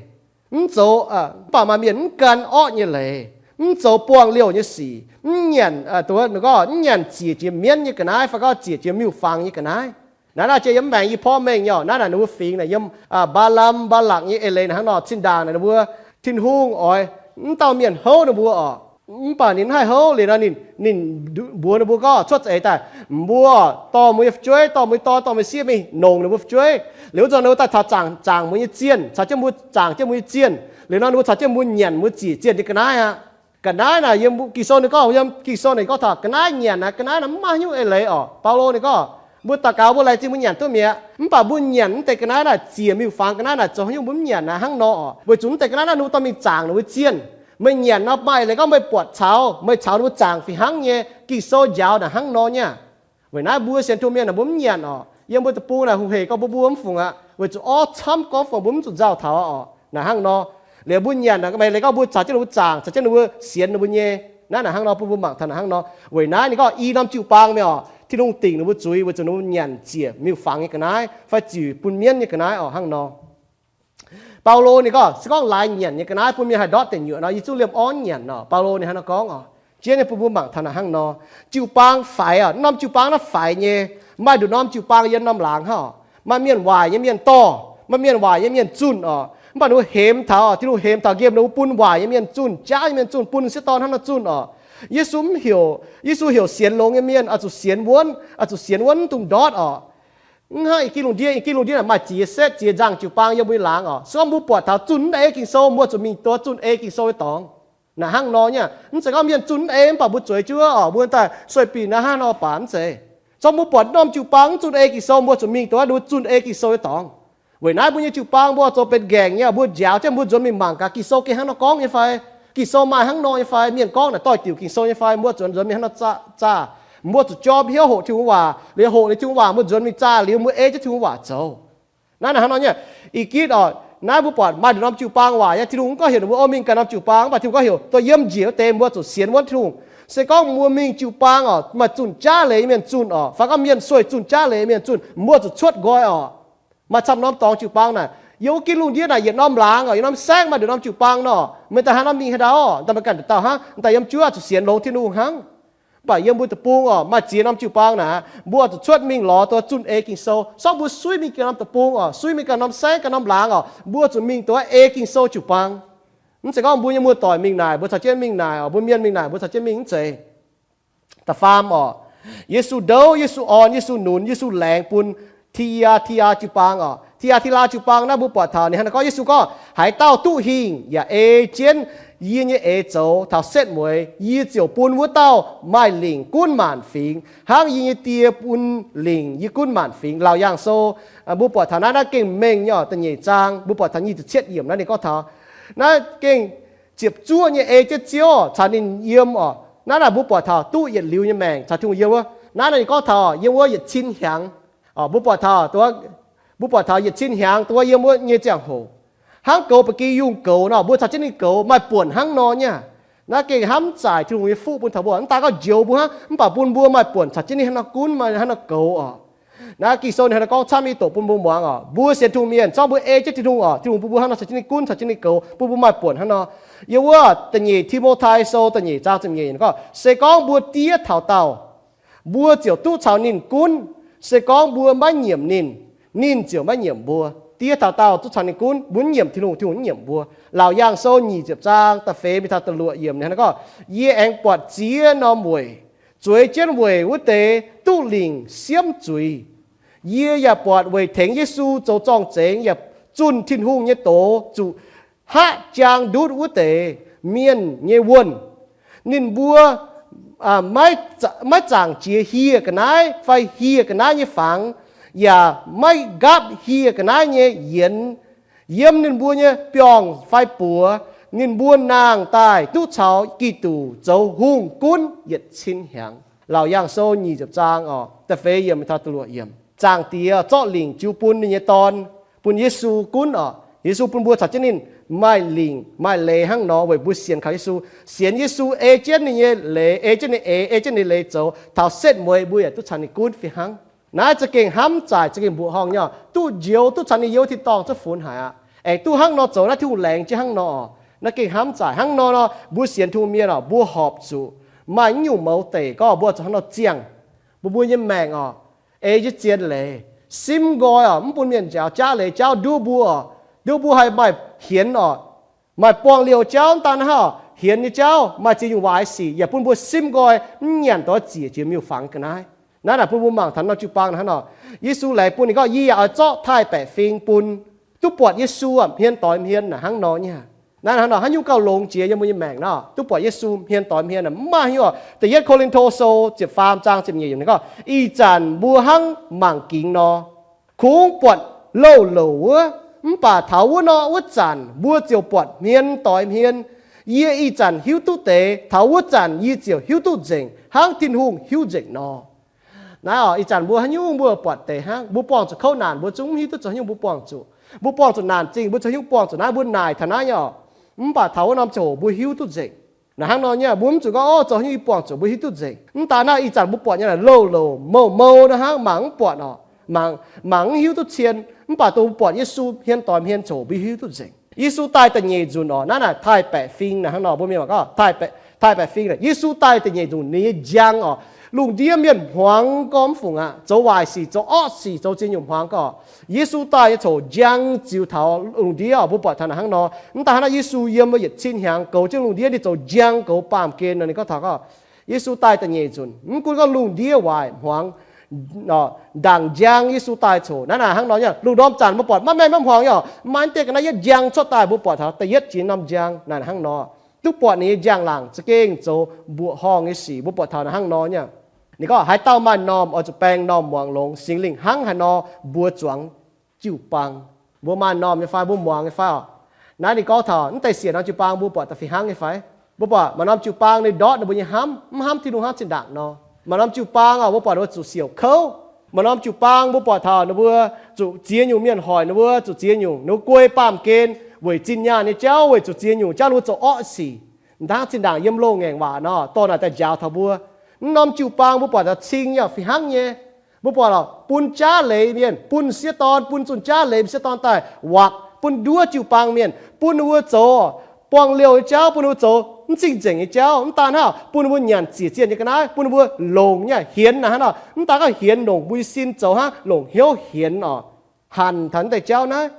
mv zoux, mv baac maaih mienh mv gan orqv nyei leiz, mv zoux buangh liouh nyei sic, mv nyanc, ninh gorngv mv nyanc ziec jiex mienv nyei ga'naaiv fai gorngv ziec jiex miuc-fangx nyei ga'naaiv. Naaiv naaiv jiex yiem mv maengx yie porv mengh nyei oc. Naaiv naaic ninh mbuo fingx naaic yiem Mbaa^lam, Mbaa^lakc nyei eix leiz naaic hnangv nor. Zinh ndaangc naaic ninh mbuo, Tin-Hungh oix mv dauh mienh houv ninh mbuo oc. Mv baac ninh mv haih houv liuz nor, ninh, ninh mbuox ninh mbuo gorngv cuotv za'eix daaih, mbuo dorh mbuo nyei fu'jueiv, dorh mbuo nyei dorn, dorh mbuo nyei sieqv mingh nongc ninh mbuo fu'jueiv. Liuz wuov zanc ninh mbuo daaih caux zaangc, zaangc mbuo nyei zienh, caux jienv mbuo zaangc jienv mbuo nyei zienh. Liuz nor ninh mbuo caux jienv mbuo nyanc mbuo ziec zienh nyei ga'naaiv aqv. Ga'naaiv naaic yiem Ging-Sou ninh gorngv, yiem Ging-Sou ninh gorngv taux ga'naaiv nyanc naaic, ga'naaiv naaic mv maaih haaix nyungc eix leiz oc. Baulo ninh gorngv, mbuo daux gaux mbuo laengz zingh mbuo nyanc duqv mi'aqv. Mv baac mbuo nyanc mv deix ga'naaiv naaic, ziec miuc-fangx ga'naaiv naaic zoux haaix nyungc mbuo mv nyanc naaic hnangv nor oc. Weic zuqc mv deix ga'naaiv naaic ninh mbuo dorh mingh zaangc ninh mbuo zienh. Meih nyanc nor maaih eix leiz gorngv meih buatc caux, meih caux ninh mbuo zaangc fih hnangv nyei. Ging-Sou njaaux naaic hnangv nor nyei. Weic naaiv mbuo sienx Tin-Hungh mienh naaic mbuo mv nyanc oc. Yiem mbuo deic-bung naaic hungh hec gorngv mbuo mbuo mv fungc aqv. Weic zuqc orv camv gorngv fungc mbuo mv zuqc nzauh taux oc. Naaic hnangv nor, liuz mbuo nyanc naaic maaih eix leiz gorngv mbuo caux jienv ninh mbuo zaangc, caux jienv ninh mbuo sienx ninh mbuo nyei. Naaiv naaic hnangv nor bun mbuo mangc taux naaic hnangv nor. Weic naaiv ninh gorngv i norm jiu-baang mi'aqv oc. Tin-Hungh dingc ninh mbuo zuiz weic zuqc ninh mbuo nyanc ziec miuc-fangx nyei ga'naaiv fai ziec bun mienv nyei ga'naaiv oc hnangv nor. Baulo ninh gorngv, se gorngv laaix nyanc nyei ga'naaiv bun mienh haih ndortv deic nyuoqc nor, yie zungv liemh orv nyanc oc. Baulo ninh hnangv nor gorngv oc. Jienv nyei bun mbuo mangc taux naaic hnangv nor. Jiu-baang faix oc. Norm jiu-baang naaiv faix nyei. Maaih nduqc norm jiu-baang yiem norm laangz hnangv oc. Maaih mienh waaic nyei mienh dorh, maaih mienh waaic nyei mienh zunh oc. Mv baac ninh mbuo hemx taux, Tin-Hungh hemx taux nqemh ninh mbuo bun waaic nyei mienh zunh, jaav nyei mienh zunh, bun sieqv dorn hnangv nor zunh oc. Yesu mv heuc, Yesu heuc sienx longx nyei mienh oix zuqc sienx wuonv, oix zuqc sienx wuonv mv dungx ndortv oc. Mv hnangv ih gih lungh ndiev, ih gih lungh ndiev naaic maaih ziex setv ziex nzangh jiu-baang yiem mbuo laangz oc. Se gorngv mbuo buatc taux zunh mv ei Ging-Sou, mbuo zuqc mingh duqv zunh ei Ging-Sou nyei dorngx. Naaic hnangv nor nyei, mv zeiz gorngv mienh zunh mv ei mv baac mbuo zueiz jienv oc, mbuo daaih sueih bieqc naaiv hnangv nor baac mv zeiz. Se gorngv mbuo buatc norm jiu-baang mv zunh ei Ging-Sou, mbuo zuqc mingh duqv zunh ei Ging-Sou nyei dorngx. Weic naaiv mbuo nyei jiu-baang mbuo zoux benx nqaengc nyei, mbuo njaaux jienv mbuo nzuonx mingh mangc gaax Ging-Sou gengh hnangv nor gorngv nyei fai, Ging-Sou maaih hnangv nor nyei fai, mienh gorngv naaic doix-diuc Ging-Sou nyei fai, mbuo zuqc nzuonx mingh hnangv nor zaah. Mbuo zuqc jorm hnyouv hoqc Tin-Hungh waac, liuz hoqc liuz Tin-Hungh waac mbuo nzuonx mingh zaah liuz mbuo ei jienv Tin-Hungh waac zoux. Naaiv hnangv nor nyei, ih gitv oc, naaiv mbuo buatc maaih norm jiu-baang waac nyei, Tin-Hungh mv gorngv heuc mbuo oix mingh ganh norm jiu-baang, mv baac Tin-Hungh gorngv heuc dongh yiem njiec wuov deix mbuo zuqc sienx wuonv Tin-Hungh. Se gorngv mbuo mingh jiu-baang oc, maaih zunh jaav leiz mienh zunh oc, fai gorngv mienh sueih zunh jaav leiz mienh zunh, mbuo zuqc cuotv nqoi oc. Maaih camv norm dorngx jiu-baang naaic, yiem wuov gitv lungh ndiev naaic yietc norm laangz oc, yietc norm saengv maaih nduqc norm jiu-baang nor, meih daaih haaix norm mingh haaix ndau, daaih meih ganh daaih dauh hnangv, daaih yiem juov zuqc sienx longx Tin-Hungh hnangv. Mv baac yiem mbuo deic-bung oc, maaih ziex norm jiu-baang naaic, mbuo zuqc cuotv mingh lorz duqv zunh ei Ging-Sou. Se gorngv mbuo suiv mingh ganh norm deic-bung oc, suiv mingh ganh norm saengv ganh norm laangz oc, mbuo zuqc mingh duqv ei Ging-Sou jiu-baang. Mv zeiz gorngv mbuo nyei muoz-doic mingh naaic mbuo caux jienv mingh naaic oc, mbuo mienh mingh naaic mbuo caux jienv mingh, mv zeiz. Da'faam oc, Yesu ndouv, Yesu orn, Yesu nunz, Yesu laengz bun Ti^aa^ti^laa jiu-baang oc. Ti^aa^ti^laa jiu-baang naaiv mbuo buatc taux ninh hnangv naaiv gorngv, Yesu gorngv, Haaix dauh duqv hingh yaac ei jienv yie nyei eix zoux taux setv mueiz, yie ziouc bun wuov dauh maaih lingc gunv maanc fingx, hnangv yie nyei Die bun lingc yie gunv maanc fingx. Laauc Yaangh Sou, mbuo buatc taux naaiv, naaiv gengh mengh nyei oc, da'nyeic zaang, mbuo buatc taux nyic ziepc cietv yiemc naaiv ninh gorngv taux, naaiv gengh ziepc zuoqv nyei ei jienv Ziouv caux ninh yiem oc. Naaiv naaic mbuo buatc taux duqv yietc liuz nyei maengc caux Tin-Hungh yiem wuov. Naaiv naaic ninh gorngv taux yiem wuov yietc cin hnyangx. Mbuo buatc taux, mbuo buatc taux yietc cin hnyangx dongh wuov yiem wuov nyei ziangh hoc, hnangv goux ba'gi yungh goux nor, mbuo caux jienv ninh goux maaih buonc hnangv nor nyei. Naaiv gengh hnamv zaaic Tin-Hungh nyei fuqv bun taux mbuo. Mv daaih gorngv njoux mbuo hnangv, mv baac bun mbuo maaih buonc caux jienv ninh hnangv nor gunv, maaih hnangv nor goux oc. Naaiv Ging-Sou ninh hnangv nor gorngv camv nyei doqc bun mbuo muangx oc. Mbuo sienx Tin-Hungh mienh, zorngv mbuo ei jienv Tin-Hungh oc, Tin-Hungh bun mbuo hnangv nor caux jienv ninh gunv, caux jienv ninh goux, bun mbuo maaih buonc hnangv nor. Yiem wuov da'nyeic Ti^mo^tai Sou da'nyeic zaang ziepc nyeic ninh gorngv, Se gorngv mbuo diev taux daauh, mbuo ziouc duqv caux ninh gunv. Se gorngv mbuo maiv nyiemc ninh, ninh ziouc maiv nyiemc mbuo. Diev taux daauh duqv caux ninh gunv, mbuo mv nyiemc Tin-Hungh, Tin-Hungh mv nyiemc mbuo. Laauc Yaangh Sou nyic ziepc zaang da'feix mingh taux da'luoqc yiemc ninh hnangv nor gorngv, Yie aengx buatc ziex norm weic. Zueiz jienv weic wuov deix duqv lingc siemv zuiz. Yie yaac buatc weic tengx Yesu zoux zorng-zengx yaac zunh Tin-Hungh nyei doz zuqc haqv jaang ndutv wuov deix mienh nyei wuonh. Ninh mbuo maiv zaangc jiex hieh ga'naaiv fai hieh ga'naaiv nyei fangx, yaac maiv nqaapv hieh ga'naaiv nyei yienx. Yiem ninh mbuo nyei biorngh fai buoz, ninh mbuo nangh daaih duqv caux Giduc zoux hungh gunv yietc cin hnyangx. Laauc Yaangh Sou nyic ziepc zaang oc, da'feix yiemc taux da'luoqc yiemc. Zaangc Diex zorqv lingc jiu bun ninh nyei Dorn, bun Yesu gunv oc. Yesu bun mbuo caux jienv ninh maaih lingc maaih leiz hnangv nor weic mbuo sienx kaux Yesu. Sienx Yesu ei jienv ninh nyei leiz, ei jienv ninh eix, ei jienv ninh leiz zoux, taux setv mueiz mbuo yaac duqv caux ninh gunv fih hnangv. Naaiv za'gengh hnamv zaaic, za'gengh mbuoqc horngh nyei oc. Duqv njoux, duqv caux ninh yiem wuov tin-dorngh cuotv funx haic aqv. Aengx duqv hnangv nor zoux naaiv Tin-Hungh laengz jienv hnangv nor oc. Naaiv gengh hnamv zaaic. Hnangv nor nor, mbuo sienx Tin-Hungh mienh oc, mbuo horpc zuqc maaih naaiv nyungc mouz deic gorngv mbuo zuqc hnangv nor ziangh mbuo mbuo nyei maengc oc. Ei jienv zien leiz, simv nqoi oc, mv bun mienh njaaux jaav leiz jauv nduov mbuo oc. Nduov mbuo haih maaih hienx oc, maaih buangh liouh jauv, mv daan hnangv oc, hienx nyei jauv, maaih ziex nyungc waaic sic yaac bun mbuo simv nqoi, mv nyanc doix ziec jiex miuc-fangx ga'naaiv. Naaiv naaic bun mbuo mangc taux norm jiu-baang hnangv nor, Yesu laengz bun ninh gorngv, Yie yaac oix zorqv taaih-baeqc fing bun. Duqv buatc Yesu hmien doix hmien naaic hnangv nor nyei. Naaiv hnangv nor, haaix nyungc gauh longx jiex yiem mbuo nyei maengc nor, duqv buatc Yesu hmien doix hmien, mv maaih hiuv oc. Da'yietv Ko^lin^to Sou ziepc faam zaang ziepc nyeic yiemc ninh gorngv, Ih zanc mbuo hnangv mangc gingx nor, kungx buatc louh louc wuov, mv baac taux wuov nor wuov zanc mbuo ziouc buatc hmien doix hmien. Yie ih zanc hiuv duqv deix, taux wuov zanc yie ziouc hiuv duqv nzengc, hnangv Tin-Hungh hiuv nzengc nor. Naaiv oc, ih zanc mbuo haaix nyungc mbuo buatc deix hnangv, mbuo buangh zuqc kouv naanc mbuo zungv mv hiuv duqv zoux haaix nyungc mbuo buangh zuqc. Mbuo buangh zuqc naanc zingh mbuo zoux haaix nyungc buangh zuqc naaiv, mbuo naaic taux naaiv nyei oc. Mv baac taux wuov norm ziangh hoc mbuo hiuv duqv nzengc. Naaiv hnangv nor nyei, mbuo mv zuqc gorngv, Ov, zoux haaix nyungc yie buangh zuqc, mbuo hiuv duqv nzengc. Mv daan naaiv, ih zanc mbuo buatc nyei naaic louh louc mouh mou naaiv hnangv, mangc mv buatc oc. Mangc, mangc mv hiuv duqv cien. Mv baac dongh mbuo buatc Yesu hmien doix hmien ziangh hoc mbuo hiuv duqv nzengc. Yesu daaih da'nyeic nzunc oc, naaiv naaic taaih-baeqc fing naaic hnangv nor, mbuo mienh mangc gorngv taaih-baeqc, Taaih baeqc fing, Yesu daaih da'nyeic nzunc ninh nyei njang oc, lungh ndiev mienh hmuangx gorngv mv fungc aqv, zoux waaic sic, zoux orqv sic, zoux ziex nyungc hmuangx gorngv. Yesu daaih nyei coc njang ziux taux lungh ndiev oc. Mbuo buatc taux naaic hnangv nor. Mv daan hnangv naaiv, Yesu yiem yietc cin hnyangx goux jienv lungh ndiev, ninh zoux njang goux baamh gen nor. Ninh gorngv taux gorngv Yesu daaih da'nyeic nzunc, mv gunv gorngv lungh ndiev waaic hmuangx, ndaangc njang Yesu daaih coc. Naaiv naaic hnangv nor nyei. Lungh ndorm zanc mbuo buatc maiv maengh maiv hmuangx nyei oc, maaih deix ga'naaiv yietv njang cuotv daaih, mbuo buatc taux da'yietv jiex norm njang naaic hnangv nor. Duqv buatc ninh nyei njang-laangc za'gengh zoux mbuoqc horngh nyei sic, mbuo buatc taux naaic hnangv nor nyei. Ninh gorngv, haaix dauh maaih normh oix zuqc baeng normh muangx longx. Singx Lingh hnangv haaix nor mbuox zuangx jiu-baang. Mbuo maaih normh nyei fai? Mbuo muangx nyei fai oc? Naaiv ninh gorngv taux naaiv deix siec norm jiu-baang mbuo buatc daaih fih hnangv nyei fai? Mbuo buatc maaih norm jiu-baang ninh ndortv ninh mbuo nyei hnamv, mv hnamv Tin-Hungh hnamv zinh ndaangc nor. Maaih norm jiu-baang oc, mbuo buatc ninh mbuo zuqc siouc kouv. Maaih norm jiu-baang mbuo buatc taux ninh mbuo zuqc ziex nyungc mienh hoic ninh mbuo, zuqc ziex nyungc ninh mbuo guei baamh gen weic zinh nyaanh nyei jauv, weic zuqc ziex nyungc jauv ninh mbuo zoux orqv sic. M'dangv zinh ndaangc yiem loz-ngaengc waac nor, dorh naaic daaih njaaux taux mbuo. Mv norm jiu-baang mbuo buatc taux cing nyei, fih hnangv nyei. Mbuo buatc oc, bun jaav leiz mienh, bun m'sieqv dorn, bun zunh jaav leiz m'sieqv dorn daaih waqc, bun nduov jiu-baang mienh, bun ninh mbuo zoux buangh liouh nyei jauv, bun ninh mbuo zoux mv cing-nzengc nyei jauv. Mv daan hnangv, bun ninh mbuo nyanc ziec zienh nyei ga'naaiv, bun ninh mbuo longc nyei hienx naaic hnangv nor. Mv daan gorngv hienx longc mbuo nyei sin zoux hnangv, longc hnyouv hienx oc, hanc taux naaiv deix jauv naaiv.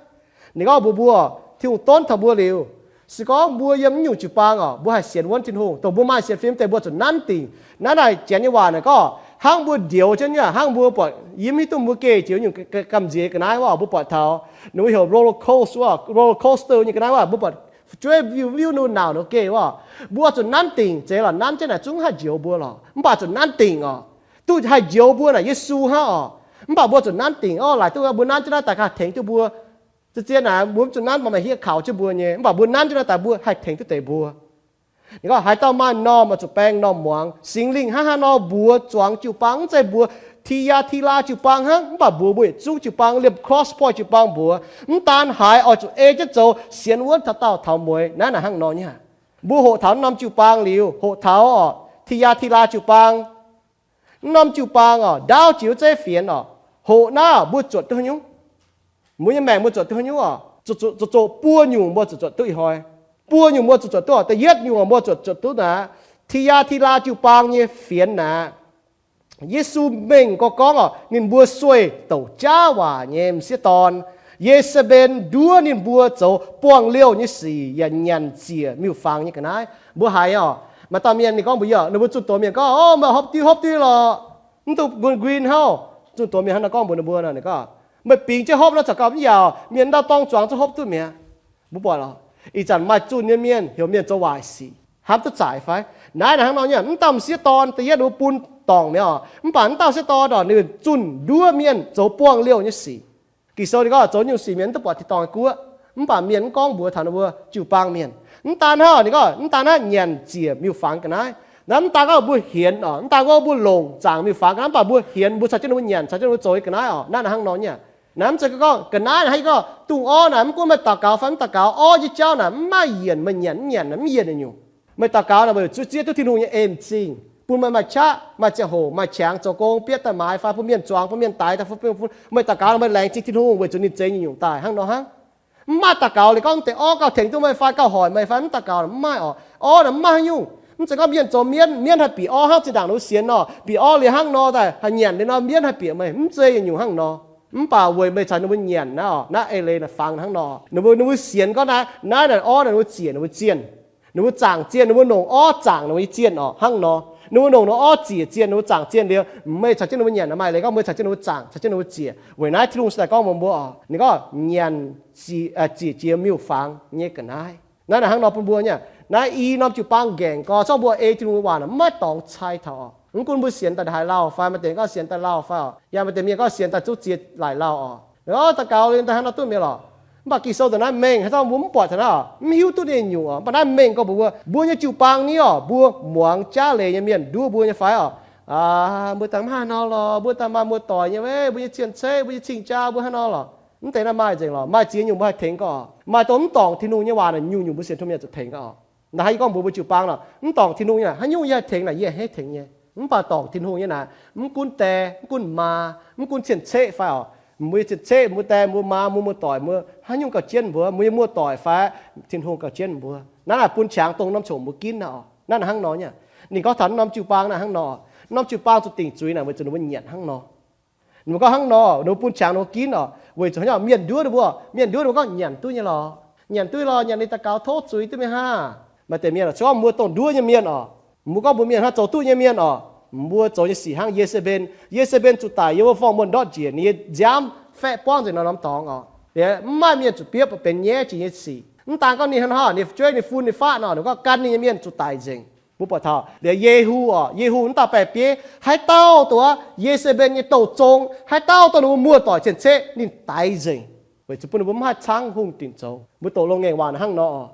Ninh gorngv mbuox mbuo, Tin-Hungh donv taux mbuo liuz, se gorngv mbuo yiem mv nyungc jiu-baang oc, mbuo haih sienx wuonv Tin-Hungh, dongh mbuo maaih sienx fim deix mbuo zuqc nanv dingc. Naaiv naaic Janx nyei waac naaic gorngv, hnangv mbuo ndioux jienv nyei, hnangv mbuo buatc yiem hiuv duqv mbuo geh jiex nyungc gamh nziex ga'naaiv wuov, mbuo buatc taux ninh mbuo heuc roller coaster, roller coaster nyei ga'naaiv wuov, mbuo buatc fu'jueiv viuv viuv ninh mbuo nauc ninh mbuo geh wuov. Mbuo zuqc nanv dingc. Zeiz lorqc, nanv jienv naaic zungv haih njoux mbuo lorqc, mv baac zuqc nanv dingc oc. Duqv haih njoux mbuo naaic Yesu hnangv oc. Mv baac mbuo zuqc nanv dingc oc. Laaic duqv mbuo nanv jienv naaiv daaih haih tengx duqv mbuo. Ziex ziex naaic mbuo mv zuqc nanv, maaih maaih hiev kaux jienv mbuo nyei. Mv baac mbuo nanv jienv naaiv daaih mbuo haih tengx duqv deix mbuo. Ninh gorngv, haaix dauh maaih normh oix zuqc baeng normh muangx. Singx Lingh hnangv haaix nor mbuox zuangx jiu-baang, mv zeiz mbuox Ti^yaa^ti^laa jiu-baang hnangv, mv baac mbuox mbuo yietc zungv jiu-baang, liemh Cross Point jiu-baang mbuox. Mv daan haaix, oix zuqc ei jienv zoux, sienx wuonv taux daauh taux mueiz. Naaiv naaic hnangv nor nyei. Mbuo hoqc taux norm jiu-baang liuz, hoqc taux oc, Ti^yaa^ti^laa jiu-baang. Mv norm jiu-baang oc, ndaauv jiex wuov zeiv fienx oc. Hoqc naaiv mbuo zuotc duqv haaix nyungc? Mbuo nyei maengc mbuo zuotc duqv haaix nyungc oc? Zuqc, zuqc, zuqc, zuqc buo nyungc mbuo zuqc, zuotc duqv ih hnoi. Buo nyungc mbuo zuqc, zuotc duqv oc. Da'yietv nyungc mbuo zuotc, zuotc duqv naaic, Ti^yaa^ti^laa jiu-baang nyei fienx naaic. Yesu mengh gorngv gorngv oc, ninh mbuo sueih douc jaav waac nyei m'sieqv dorn. Ye^se^mben nduov ninh mbuo zoux buangh liouh nyei sic yaac nyanc ziec miuc-fangx nyei ga'naaiv. Mbuo haiz oc, maaih dauh mienh ninh gorngv mbuox yie, ninh mbuo zunh doz mienh gorngv, O, meih hopv diuv hopv diuv lorqc, mv duqv nquin hnangv. Zunh doz mienh hnangv naaiv gorngv mbuox ninh mbuo nor, ninh gorngv, Meih bingx jienv hopv nor, zaqc gauh mv yaac mienh ndau dorng zuangx zungv hopv duqv mi'aqv. Mbuo buatc lorqc, ih zanc maaih zunh nyei mienh heuc mienh zoux waaic sic, hnamv duqv zaic fai? Naaiv naaic hnangv nor nyei, mv dauh m'sieqv dorn da'yietv ninh mbuo bun dorngc mi'aqv oc. Mv baac mv dauh m'sieqv dorn oc, ninh zunh nduov mienh zoux buangh liouh nyei sic. Ging-Sou ninh gorngv zoux nyungc sic mienh mv duqv buatc tin-dorngh guoqv. Mv baac mienh mv gorngv mbuox taux ninh mbuo jiu-baang mienh. Mv daan hnangv, ninh gorngv mv daan hnangv nyanc ziec miuc-fangx ga'naaiv. Naaiv mv daan gorngv mbuo hienx oc, mv daan gorngv mbuo longc zaangc miuc-fangx ga'naaiv, mv baac mbuo hienx, mbuo caux jienv ninh mbuo nyanc, caux jienv ninh mbuo zoux nyei ga'naaiv oc. Naaiv naaic hnangv nor nyei. Naaiv mv zeiz gorngv ga'naaiv naaic hnangv gorngv dungz orv naaic, mv gunv meih daux gaux fai mv daux gaux, orv nyei jauv naaic mv maaih yienc, meih nyanc mv nyanc naaic mv yienc nyungc. Meih daux gaux naaic meih zuqc zieqv duqv Tin-Hungh nyei en zingh, bun meih maaih qaqv, maaih ziangh hoc, maaih qangx zoux gong, bietv daaih maaiz fai bun mienh zuangx, bun mienh daix daaih, bun meih daux gaux naaic meih laengz zingh Tin-Hungh weic zuqc ninh zeix nyungc daaih hnangv nor hnangv. Mv maaih daux gaux liuz gorngv deix orv gauh tengx duqv meih fai gauh hoic meih fai mv daux gaux naaic mv maaih oc. Orv naaic mv maaih haaix nyungc. Mv zeiz gorngv mienh zoux mienv, mienv haih bieqc orv hnangv zinh ndaangc ninh mbuo sienx nor, bieqc orv liuz hnangv nor daaih haih nyanc liuz nor, mienv haih bieqc meih, mv zeiz nyungc hnangv nor. Mv baac weic meih caux ninh mbuo nyanc naaiv oc, naaiv eix leiz naaic fangx hnangv nor. Ninh mbuo, ninh mbuo sienx gorngv naaiv, naaiv naaic orv naaic ninh mbuo ziec, ninh mbuo zienh, ninh mbuo zaangc zienh, ninh mbuo longc orv zaangc ninh mbuo nyei zienh oc, hnangv nor. Ninh mbuo longc ninh orv ziec zienh, ninh mbuo zaangc zienh liuz, meih caux jienv ninh mbuo nyanc naaic maaih eix leiz gorngv meih caux jienv ninh mbuo zaangc, caux jienv ninh mbuo ziec. Weic naaiv Tin-Hungh se daaih gorngv mbuox mbuo oc, ninh gorngv nyanc ziec, ziec jiex miuc-fangx nyei ga'naaiv. Naaiv naaic hnangv nor bun mbuo nyei. Naaiv i norm jiu-baang nqaengc gorx, zorqv mbuo ei Tin-Hungh nyei waac naaic maiv dorngx cai taux oc. Mv gunv mbuo sienx daaih haaix lauh fai, maaih deix gorngv sienx daaih lauh fai oc, yaac maaih deix mienh gorngv sienx daaih zungv ziex laaic lauh oc. Daux gaux liuz daaih hnangv nor duqv mi'aqv lorqc. Mv baac Ging-Sou daaih naaiv mengh haaix zanc mbuo mv buatc taux naaiv oc, mv hiuv duqv ninh nyungc oc. Mv baac naaiv mengh gorngv mbuox mbuo, mbuo nyei jiu-baang ni oc, mbuo muangx jaav leiz nyei mienh nduov mbuo nyei fai oc. Mbuo daaih mv haaix nor lorqc, mbuo daaih maaih muoz-doic nyei, mbuo nyei cien-ceqv, mbuo nyei cing-jaa, mbuo haaix nor lorqc. Mv deix naaiv maaih nzengc lorqc. Maaih ziex nyungc mbuo haih tengx gorngv oc. Maaih dongh mv dorngc Tin-Hungh nyei waac naaic nyungc-nyungc mbuo sienx tov mienh zuqc tengx gorngv oc. Naaiv haaix yie gorngv mbuox mbuo jiu-baang nor, mv dorngc Tin-Hungh nyei naaic haaix nyungc yie haih tengx nyei. Mv baac dorngc Tin-Hungh nyei naaic, mv gunv die, mv gunv maa, mv gunv cien-ceqv fai oc, mbuo nyei cien-ceqv, mbuo die, mbuo maa, mbuo muoz-doic, mbuo haaix nyungc gauh jienv mbuo, mbuo nyei muoz-doic fai Tin-Hungh gauh jienv mbuo. Naaiv naaic bun qangx dongh norm coc mbuo ginv naaic oc. Naaiv hnangv nor nyei. Ninh gorngv taux norm jiu-baang naaiv hnangv nor, norm jiu-baang zuqc dingc zuiz naaic weic zuqc ninh mbuo nyanc hnangv nor. Ninh mbuo gorngv hnangv nor, ninh mbuo bun qangx ninh mbuo ginv oc, weic zuqc haaix nyungc, mienh nduov ninh mbuo, mienh nduov ninh mbuo gorngv nyanc duqv nyei lorqc, nyanc duqv lorqc, nyanc ninh daux gaux tov zuiz duqv mingh hnangv. Maaih deix mienh oc, se gorngv mbuo dongh nduov nyei mienh oc, mbuo gorngv mbuox mienh hnangv zoux duqv nyei mienh oc, mbuo zoux nyei sic hnangv Ye^se^mben. Ye^se^mben zuqc daic yiem wuov forng-muonh ndortv njiec, ninh nyei nziaamv faeqv buangv nzengc norm-norm dorngx oc. Liuz mv maaih mienh zuqc biopv benx nyaiv jiex nyei sic. Mv daan gorngv ninh hnangv nor, ninh fu'jueiv, ninh fun, ninh faqv nor, ninh gorngv gan ninh nyei mienh zuqc daic nzengc. Mbuo buatc taux liuz Yehu oc, Yehu wuov dauh baeqc bieiv, haaix dauh dongh Ye^se^mben nyei douh zong, haaix dauh dongh ninh mbuo muoz-doic cien-ceqv, ninh daix nzengc, weic zuqc bun ninh mbuo mv haih caangv hungh dinc zoux. Mbuo doqc loz-ngaengc waac hnangv nor oc.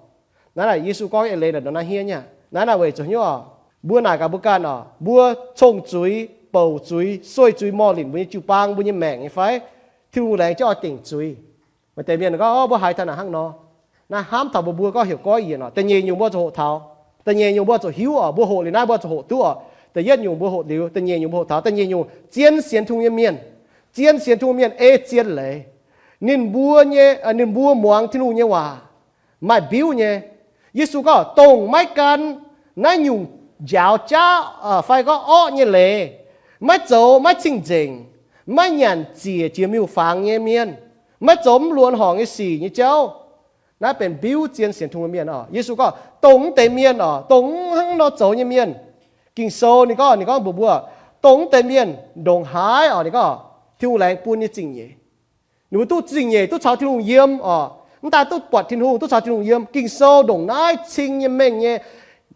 Naaiv naaic Yesu gorngv eix leiz naaic ndongc naaiv hniev nyei. Naaiv naaic weic zuqc hnyouv oc, mbuo naaic gaax mbuo ganh oc, mbuo cong-zuiz, bouc zuiz, sueih zuiz morh linc mbuo nyei jiu-baang, mbuo nyei maengc nyei fai? Tin-Hungh laengz jienv oix dingc zuiz. Maaih deix mienh gorngv, Ov, mbuo haiz taux naaic hnangv nor. Naaiv hnamv taux mbuo, mbuo gorngv heuc goiv yienc oc. Da'nyeic nyungc mbuo zuqc hoqc taux. Da'nyeic nyungc mbuo zuqc hiuv oc, mbuo hoqc liuz naaiv mbuo zuqc hoqc duqv oc. Da'yietv nyungc mbuo hoqc liuz, da'nyeic nyungc mbuo hoqc taux. Da'nyeic nyungc, zien sienx Tin-Hungh nyei mienh, zien sienx Tin-Hungh mienh ei zien leiz. Ninh mbuo nyei, ninh mbuo muangx Tin-Hungh nyei waac, maaih mbiuv nyei. Yesu gorngv, dongh maiv gan naaiv nyungc njaaux jaav fai gorngv orqv nyei leiz, maiv zoux, maiv cing-nzengc, maiv nyanc ziec jiex miuc-fangx nyei mienh, maiv zoux mv luonx horngc nyei sic nyei jauv, naaiv benx mbiuv zien sienx Tin-Hungh mienh oc. Yesu gorngv, dongh mv deix mienh oc, dongh mv hnangv nor zoux nyei mienh, Ging-Sou ninh gorngv, ninh gorngv mbuox mbuo, dongh mv deix mienh ndongc haaix oc, ninh gorngv Tin-Hungh laengz bun nyei zingh nyeic. Ninh mbuo duqv zingh nyeic, duqv caux Tin-Hungh yiem oc. Mv daan duqv buatc Tin-Hungh, duqv caux Tin-Hungh yiem. Ging-Sou ndongc naaiv cing nyei mengh nyei,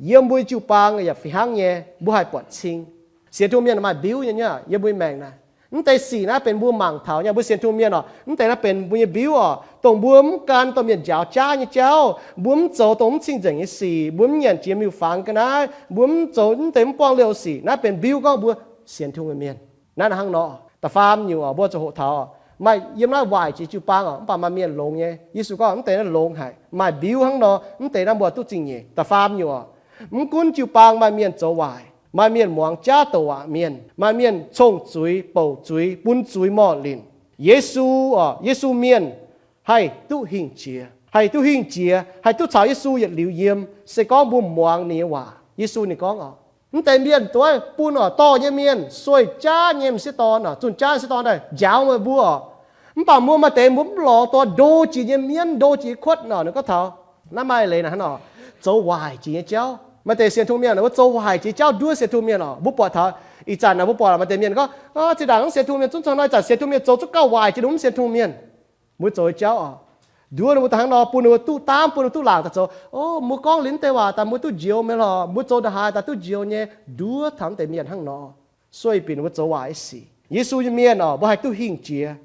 yiem mbuo nyei jiu-baang yaac fih hnangv nyei, mbuo haih buatc cing. Sienx Tin-Hungh mienh maaih mbiuv nyei, nyei yiem mbuo nyei maengc naaic. Mv deix sic naaiv benx mbuo mangc taux nyei, mbuo sienx Tin-Hungh mienh oc, mv deix naaiv benx mbuo nyei mbiuv oc. Dongh mbuo mv gan dorh mienh njaaux jaav nyei jauv, mbuo mv zoux dongh mv cing-nzengc nyei sic, mbuo mv nyanc jiex miuc-fangx ga'naaiv, mbuo mv zoux mv deix mv buangv liouh sic, naaiv benx mbiuv gorngv mbuo sienx Tin-Hungh mienh. Naaiv hnangv nor, da'faam nyungc oc, mbuo zuqc hoqc taux, maaih yiem naaiv waaic jiex jiu-baang oc, mv baac maaih mienh longx nyei. Yesu gorngv mv deix naaiv longx haic, maaih mbiuv hnangv nor, mv deix naaiv mbuo duqv zingh nyeic. Da'faam nyungc oc, mv gunv jiu-baang maaih mienh zoux waaic, maaih mienh muangx jaav douc waac mienh, maaih mienh cong-zuiz, bouc zuiz, bun zuiz morh linc, Yesu oc, Yesu mienh haih duqv hingh jiex, haih duqv hingh jiex, haih duqv caux Yesu yietc liuz yiem, se gorngv mbuo muangx ninh nyei waac. Yesu ninh gorngv oc, mv deix mienh duqv bun oc, dorh nyei mienh sueih jaav nyei m'sieqv dorn oc, zunh jaav m'sieqv dorn daaih njaaux meih mbuo oc. Mv baac mbuo maaih deix mbuo mv lorz dorh ndo jiex nyei mienv, ndo jiex nyei kuotv oc. Ninh gorngv taux naaiv maaih leiz naaic hnangv oc, zoux waaic jiex nyei jauv. Maaih deix sienx Tin-Hungh mienh mbuo zoux waaic jiex jauv nduov sienx Tin-Hungh mienh oc. Mbuo buatc taux ih zanc naaic mbuo buatc maaih deix mienh gorngv, zinh ndaangc mv sienx Tin-Hungh mienh zungv cong nor, ih zanc sienx Tin-Hungh mienh zoux zungv gauh waaic jiex ninh mv sienx Tin-Hungh mienh. Mbuo zoux nyei jauv oc, nduov ninh mbuo daaih hnangv nor bun ninh mbuo duqv daamv, bun ninh mbuo duqv laangc daaih zoux. Ov, mbuo gorngv liuz mv deix waac daaih mbuo duqv njoux mi'aqv lorqc, mbuo zoux ndongc haaix daaih duqv njoux nyei, nduov taux mv deix mienh hnangv nor. Sueih binc mbuo zoux waaic nyei sic. Yesu nyei mienh oc, mbuo haih duqv hingh jiex.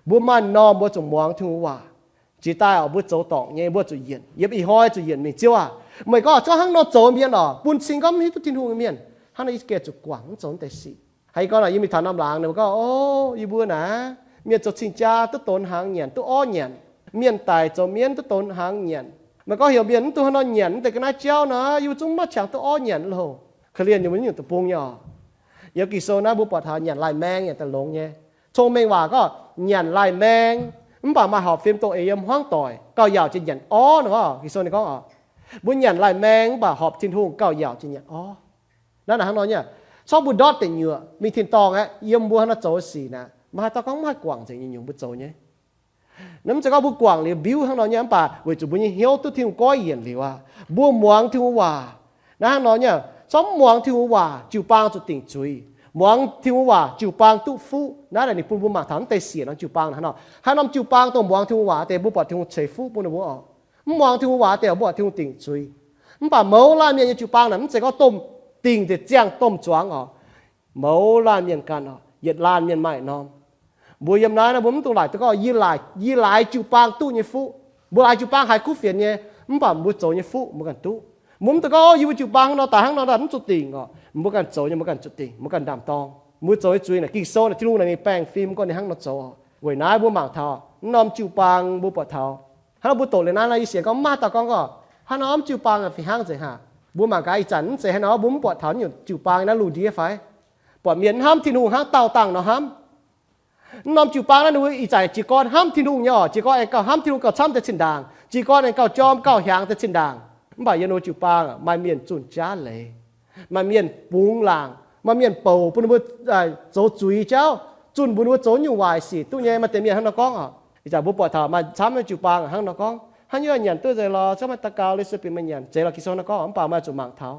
Mbuo maaih norm mbuo zuqc muangx Tin-Hungh waac. Jiex daaih oc, mbuo zoux dorngc nyei, mbuo zuqc yienc, yiem ih hnoi zuqc yienc mingh, Ziouv aac, meih gorngv zungv hnangv nor zoux mienh oc, bun cing gorngv mv hiuv duqv Tin-Hungh nyei mienh, hnangv nor yie gengh zuqc guangc mv zoux mv deix sic. Haiz gorngv naaic yie mingh taux norm laangz ninh mbuo gorngv, Ov, yie mbuo naaic, mienh zoux cing-jaa duqv donx hnaangx nyanc, duqv orv nyanc. Mienh daic zoux mienv duqv donx hnaangx nyanc. Meih gorngv heuc mienh mv dungx hnangv nor nyanc mv deix ga'naaiv jauv nor, yie mbuo zungv maiv qangx duqv orv nyanc loh. Korv-lienh nyei mbuo nyungc deic-bung nyei oc. Yiem Ging-Sou naaiv mbuo buatc taux nyanc laih maeng nyanc daaih longx nyei. Cong-mengh waac gorngv nyanc laih maeng, mv baac maaih horpc fim dongh eix yiem hmuangv doic gauh yaauc jiex nyanc orv nor. Ging-Sou ninh gorngv oc, mbuo nyanc laih maeng mv baac horpc Tin-Hungh gauh yaauc jiex nyanc orv. Naaiv naaic hnangv nor nyei. Corc mbuo ndortv deic nyuoqc mingh tin-dorngh aeqv, yiem mbuo hnangv nor zoux sic naaic, maiv haih dauh gorngv mv haih guangc nzengc nyei nyungc mbuo zoux nyei. Naaiv mv zeiz gorngv mbuo guangc liuz mbiuv hnangv nor nyei, mv baac weic zuqc mbuo nyei hnyouv duqv Tin-Hungh goiv yienc liuz aqv, mbuo muangx Tin-Hungh waac. Naaiv hnangv nor nyei, corc mv muangx Tin-Hungh waac, jiu-baang zuqc dingc zuiz. Muangx Tin-Hungh waac, jiu-baang duqv fuqv. Naaiv ninh bun mbuo mangc taux mv deix siec norm jiu-baang hnangv nor. Haaix norm jiu-baang dongh muangx Tin-Hungh waac deix, mbuo buatc Tin-Hungh ceix fuqv bun ninh mbuo oc. Mv muangx Tin-Hungh waac deix, mbuo buatc Tin-Hungh dingc zuiz. Mv baac mouz laanh mienh nyei jiu-baang naaic mv zeiz gorngv domh dingc nzengc ziangh domh zuangx oc. Mouz laanh mienh ganh oc, yietc laanh mienh maaih norm. Mbuo yiem naaiv nor mbuo mv dungx laaic duqv gorngv, yie laaix jiu-baang duqv nyei fuqv. Mbuo laaix jiu-baang haiz kuv fienx nyei, mv baac mbuo zoux nyei fuqv mbuo ganh duqv. Mbuo mv dungx gorngv, Ov, yie mbuo jiu-baang hnangv nor daaih hnangv nor daaih mv zuqc dingc oc. Mbuo ganh zoux nyei mbuo ganh zuqc dingc, mbuo ganh ndaam-dorng. Mbuo zoux nyei zuiz naaic Ging-Sou naaic Tin-Hungh naaic ninh baengh fim gorngv ninh hnangv nor zoux oc. Weic naaiv mbuo mangc taux naaiv norm jiu-baang mbuo buatc taux, hnangv nor mbuo doqc liuz naaiv nor yie sienx gorngv mv maaih dauh gorngv gorqv, Hnangv nor mv jiu-baang fih hnangv nzengc haac. Mbuo mangc gaax ih zanc mv zeiz haaix nor, mbuo mv buatc taux naaiv nyungc jiu-baang naaiv lungh ndiev fai? Buatc mienh hnamv Tin-Hungh hnangv daauh dangh nor hnamv. Naaiv norm jiu-baang naaiv ninh mbuo ih zanc jiez gorn hnamv Tin-Hungh nyei oc. Jiez gorn aengx gauh hnamv Tin-Hungh gauh camv deix zinh ndaangc. Jiez gorn aengx gauh jorm gauh hiaangx deix zinh ndaangc. Mv baac yiem ninh mbuo jiu-baang maaih mienh zunh jaav leiz, maaih mienh bungx laangc, maaih mienh bouc bun ninh mbuo zoux zuiz jauv, zunh mbuox ninh mbuo zoux nyungc waaic sic duqv nyei. Maaih deix mienh hnangv nor gorngv oc. Ih zanc mbuo buatc taux maaih camv nyei jiu-baang hnangv nor gorngv, haaix nyungc nyanc duqv nzengc lorqc, se gorngv maaih daux gaux leiz se bieqc meih nyanc nzengc lorqc, Ging-Sou hnangv nor gorngv oc. Mv baac maaih zuqc mangc taux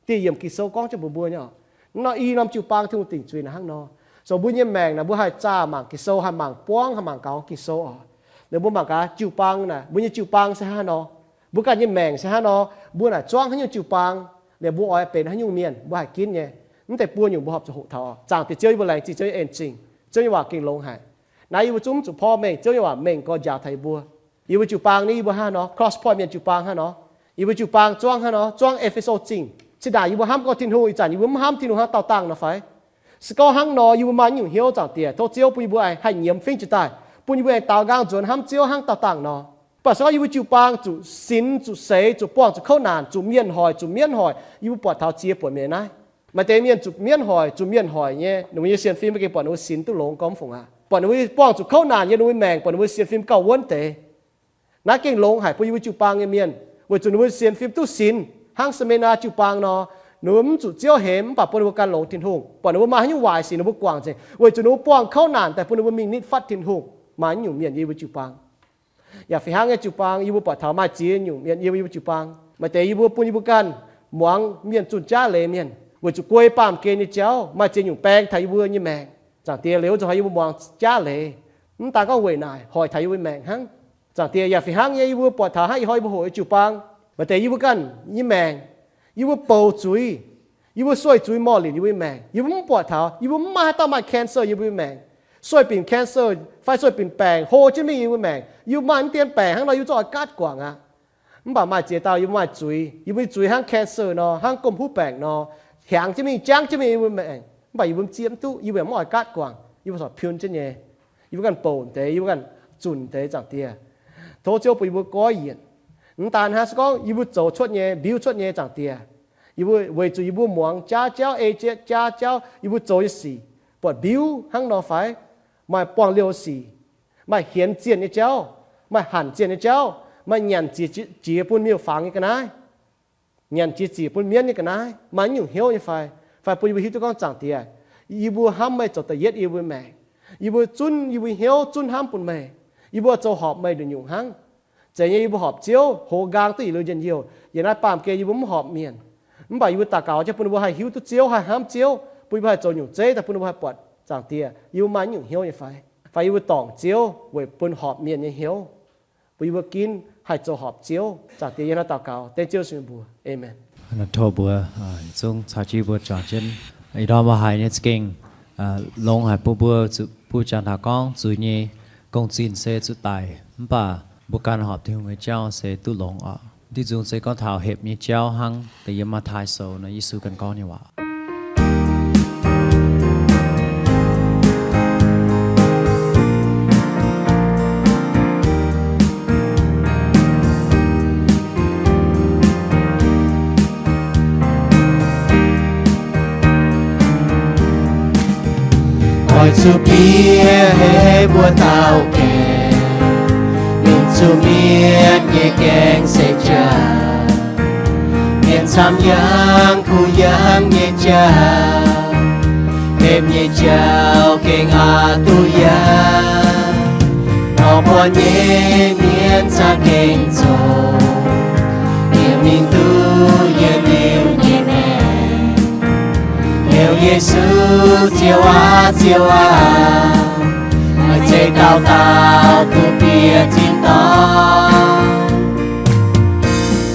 dieh yiemc Ging-Sou gorngv jienv mbuox mbuo nyei oc. Nor i norm jiu-baang Tin-Hungh dingc zuiz naaic hnangv nor. So mbuo nyei maengc naaic mbuo haih zaah mangc Ging-Sou, haih mangc buangv, haih mangc gaux Ging-Sou oc. Liuz mbuo mangc gaax jiu-baang naaic, mbuo nyei jiu-baang se hnangv nor, mbuo ganh nyei maengc se hnangv nor, mbuo naaic zuangv haaix nyungc jiu-baang, liuz mbuo oix benx haaix nyungc mienh mbuo haih ginv nyei. Mv deix buo nyungc mbuo horpc zuqc hoqc taux oc. Zaangc Diex Ziouv, yie mbuo laengz zingh Ziouv nyei en-zingh. Ziouv nyei waac gengh longx haic. Naaiv yie mbuo zungv mv zuqc porv mengh, Ziouv nyei waac mengh gorx njaaux taux yie mbuo. Yie mbuo jiu-baang ni, yie mbuo hnangv nor, Cross Point mienh jiu-baang hnangv nor, yie mbuo jiu-baang zuangv hnangv nor, zuangv E^fe^so Zingh. Cin-ndaangc yie mbuo hnamv gorngv Tin-Hungh, ih zanc yie mbuo mv hnamv Tin-Hungh hnangv dauh dangh nor fai? Se gorngv hnangv nor, yie mbuo maaih nyungc hnyouv, Zaangc Diex, tov Ziouv bun yie mbuo aengx haih nyiemz fingx jiex daaih, bun yie mbuo aengx daaux nqaang nzuonx hnamv Ziouv hnangv dauh dangh nor. Mv baac se gorngv yie mbuo jiu-baang zuqc sinx, zuqc seix, zuqc buangh zuqc kouv naanc, zuqc mienh hoic, zuqc mienv hoic, yie mbuo buatc taux ziex buonc mienh naaiv. Maaih deix mienh zuqc mienv hoic, zuqc mienh hoic nyei, ninh mbuo nyei sienx fim maiv gaengh buatc ninh mbuo sinx duqv longx gormx fungc aqv. Buatc ninh mbuo buangh zuqc kouv naanc yiem ninh mbuo maengc, buatc ninh mbuo sienx fim gauh wuonv deix. Naaiv gengh longx haic bun yie mbuo jiu-baang nyei mienh, weic zuqc ninh mbuo sienx fim duqv sinx hnangv Smirna jiu-baang nor, ninh mbuo mv zuqc Ziouv hemx, mv baac bun ninh mbuo gan longx Tin-Hungh. Buatc ninh mbuo maaih haaix nyungc waaic sic ninh mbuo guangc nzengc, weic zuqc ninh mbuo buangh kouv naanc daaih bun ninh mbuo mingh nitv fatv Tin-Hungh. Maaih nyungc mienh yiem yie mbuo jiu-baang. Yaac fih hnangv nyei jiu-baang, yie mbuo buatc taux maaih ziex nyungc mienh yiem yie mbuo jiu-baang. Maaih deix yie mbuo bun yie mbuo ganh muangx mienh zunh jaav leiz mienh, weic zuqc guei baamh gen nyei jauv maaih ziex nyungc baeng taux yie mbuo nyei maengc. Zaangc Diex, liuz zuqc haih yie mbuo muangx jaav leiz. Mv daaih gorngv weic naaic hoic taux yie mbuo maengc hnangv. Zaangc Diex, yaac fih hnangv nyei yie mbuo buatc taux hnangv ih hnoi yie mbuo hoqc nyei jiu-baang, maaih deix yie mbuo ganh nyei maengc, yie mbuo bouc zuiz, yie mbuo sueih zuiz morh linc yie mbuo nyei maengc. Yie mbuo mv buatc taux, yie mbuo mv maaih haaix dauh maaih cancer yiem yie mbuo maengc, sueih binc cancer fai sueih binc baengc hlo jienv mingh yiem yie mbuo maengc. Yie mbuo maaih mv dien baengc hnangv nor yie mbuo zungv oix gaatv guangc aqv. Mv baac maaih ziex dauh yie mbuo maaih zuiz, yie mbuo nyei zuiz hnangv cancer nor, hnangv gomh huv baengc nor, hiaangx jienv mingh, jangv jienv mingh yie mbuo maengc. Mv baac yie mbuo mv zieqv mv duqv, yie mbuo yaac mv oix gaatv guangc, yie mbuo corc piun jienv nyei. Yie mbuo ganh bouc deix, yie mbuo ganh zunc deix, Zaangc Diex. Tov Ziouv bun yie mbuo goiv yienc. Mv daan hnangv, se gorngv yie mbuo zoux cuotv nyei, mbiuv cuotv nyei, Zaangc Diex, yie mbuo weic zuqc yie mbuo muangx jaav jauv, ei jieqv jaav jauv, yie mbuo zoux nyei sic buatc mbiuv hnangv nor fai? Maaih buangh liouh sic, maaih hienx zienh nyei jauv, maaih hanc zienh nyei jauv, maaih nyanc jiex, jiex bun miuc-fangx nyei ga'naaiv, nyanc jiex zic bun mienv nyei ga'naaiv, maaih nyungc hnyouv nyei fai? Fai bun yie mbuo hiuv duqv gorngv, Zaangc Diex, yie mbuo hnamv meih zoux da'yietv yie mbuo maengc. Yie mbuo zunv yie mbuo hnyouv zunv hnamv bun meih. Yie mbuo zoux horpc meih nduqc nyungc hnangv. Zeiz nyei yie mbuo horpc Ziouv, hoz nqaang duqv yietc liuz njien-youh, yiem naaiv baamh gen yie mbuo mv horpc mienh. Mv baac yie mbuo daux gaux jienv bun ninh mbuo haih hiuv duqv Ziouv, haih hnamv Ziouv, bun yie mbuo haih zoux nyungc zeiv daaih bun ninh mbuo haih buatc, Zaangc Diex, yie mbuo maaih nyungc hnyouv nyei fai? Fai yie mbuo dorngc Ziouv weic bun horpc mienh nyei hnyouv, bun yie mbuo ginv haih zoux horpc Ziouv. Zaangc Diex, yie hnangv daux gaux dengv Ziouv Yesu nyei mbuox. Aamen. Tov mbuo zungv caux jienv mbuo juangc jienv. Ih ndorm mbuo haiz nyei za'gengh longx haic bun mbuo zuqc buo jangx taux gorngv zuiz nyei gong-zinh se zuqc daic, mv baac mbuo gan horpc Tin-Hungh nyei jauv se duqv longx oc. Diuh nzung se gorngv taux hepc nyei jauv hnangv, da'yietv Matv^taai Sou nor Yesu ganh gorngv nyei waac. Oix zuqc bieqc heix mbuo dauh gaengh, mingh zuqc mienh nyei gaengh seix jaax, mienh camv yangh kuh yangh nyei jauv. Hepc nyei jauv gengh aqc duqv yaac, nor buatc nyei mienh za'gengh zoqc, yiem mingh duqv yietc liuz nyei maengc. Heuc Yesu, Ziouv aac, Ziouv aac, meih zeiz dauh dauh duqv bieqc tin-dorngh,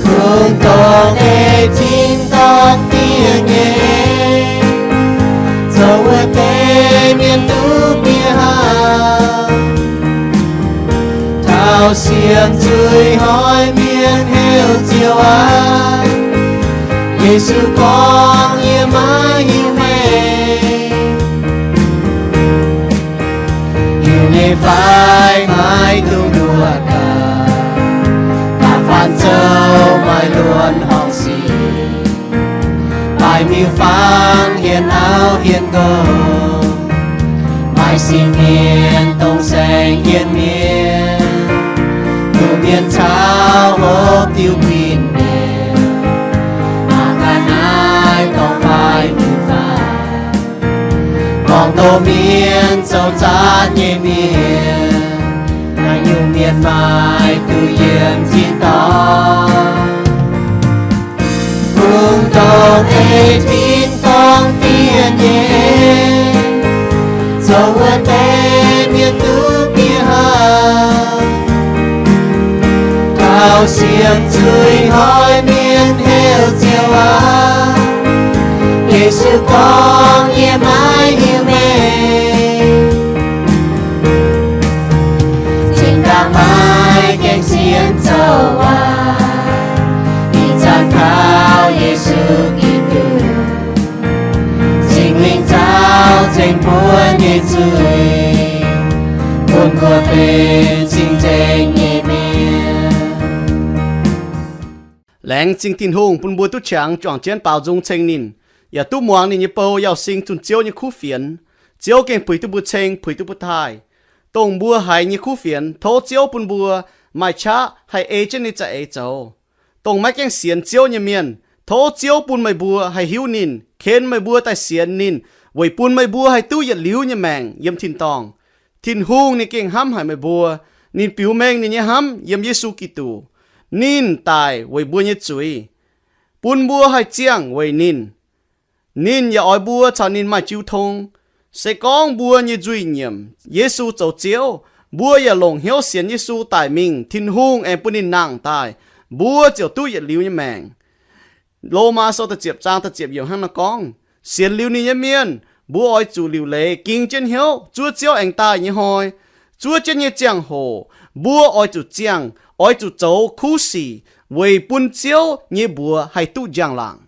kungx dongh deix tin-dorngh diev nyei, zoux wuov deix mienh duqv bieqc haic. Taux sienx zuiz hnoi mienh heuc Ziouv aac, Yesu gorngv, yie maiv hiuv meih. Hiuv nyei fai? Maiv dungx nduov gaax, da'faanh zoux maaih luonx horngh sic, maaih miuc-fangx hienx auv hienx nqox, maaih sieqv mienh dongh saeng hienx mienh, luoqc mienh caux hopv diuh guinh mienh, Dorh mienh zoux zaatv nyei mienh, naaiv nyungc mienh maaih duqv yiem tin-dorngh. Bungx dongh ei tin-dorngh diev nyei, zoux wuov deix mienh duqv bieqc haic. Taux siemv zuiz hnoi mienh heuc Ziouv aac, Yesu gorngv, Yie maiv hiuv meih. Zinh ndaangc maaih gaengh sienx zoux waac, ih zanc kaux Yesu Giduc, Singx Lingh caux ceng mbuo nyei zuiz, bun mbuo benx cing-nzengc nyei mienh. Laengz zingh Tin-Hungh bun mbuo duqv qangx juangc jienv baaux nzung ceng ninh, yaac duqv muangx ninh nyei bou yauz sing zunh Ziouv nyei kuv fienx. Ziouv gengh puix duqv mbuo ceng, puix duqv mbuo taaih. Dongh mbuo haiz nyei kuv fienx, tov Ziouv bun mbuo maaih qaqv haih ei jienv ninh nyei za'eix zoux. Dongh maiv gaengh sienx Ziouv nyei mienh, tov Ziouv bun meih mbuo haih hiuv ninh, ken meih mbuo daaih sienx ninh, weic bun meih mbuo haih duqv yietc liuz nyei maengc yiem tin-dorngh. Tin-Hungh ninh gengh hnamv haic meih mbuo. Ninh biux mengh ninh nyei hnamv yiem Yesu Giduc. Ninh daic weic mbuo nyei zuiz, bun mbuo haih ziangh weic ninh. Ninh yaac oix mbuo caux ninh maaih jiu tong. Se gorngv mbuo nyei nzuih nyiemc Yesu zoux Ziouv, mbuo yaac longc hnyouv sienx Yesu daic mingh, Tin-Hungh aengx bun ninh nangh daaih, mbuo ziouc duqv yietc liuz nyei maengc. Lomaa Sou da'ziepc zaang da'ziepc yiemc hnangv naaiv gorngv, sienx liuz ninh nyei mienh, mbuo oix zuqc liuc leiz ging jienv hnyouv zuov Ziouv aengx daaih nyei hnoi. Zuov jienv nyei ziangh hoc, mbuo oix zuqc ziangh, oix zuqc zoux kuv sic weic bun Ziouv nyei mbuox haih duqv njang-laangc.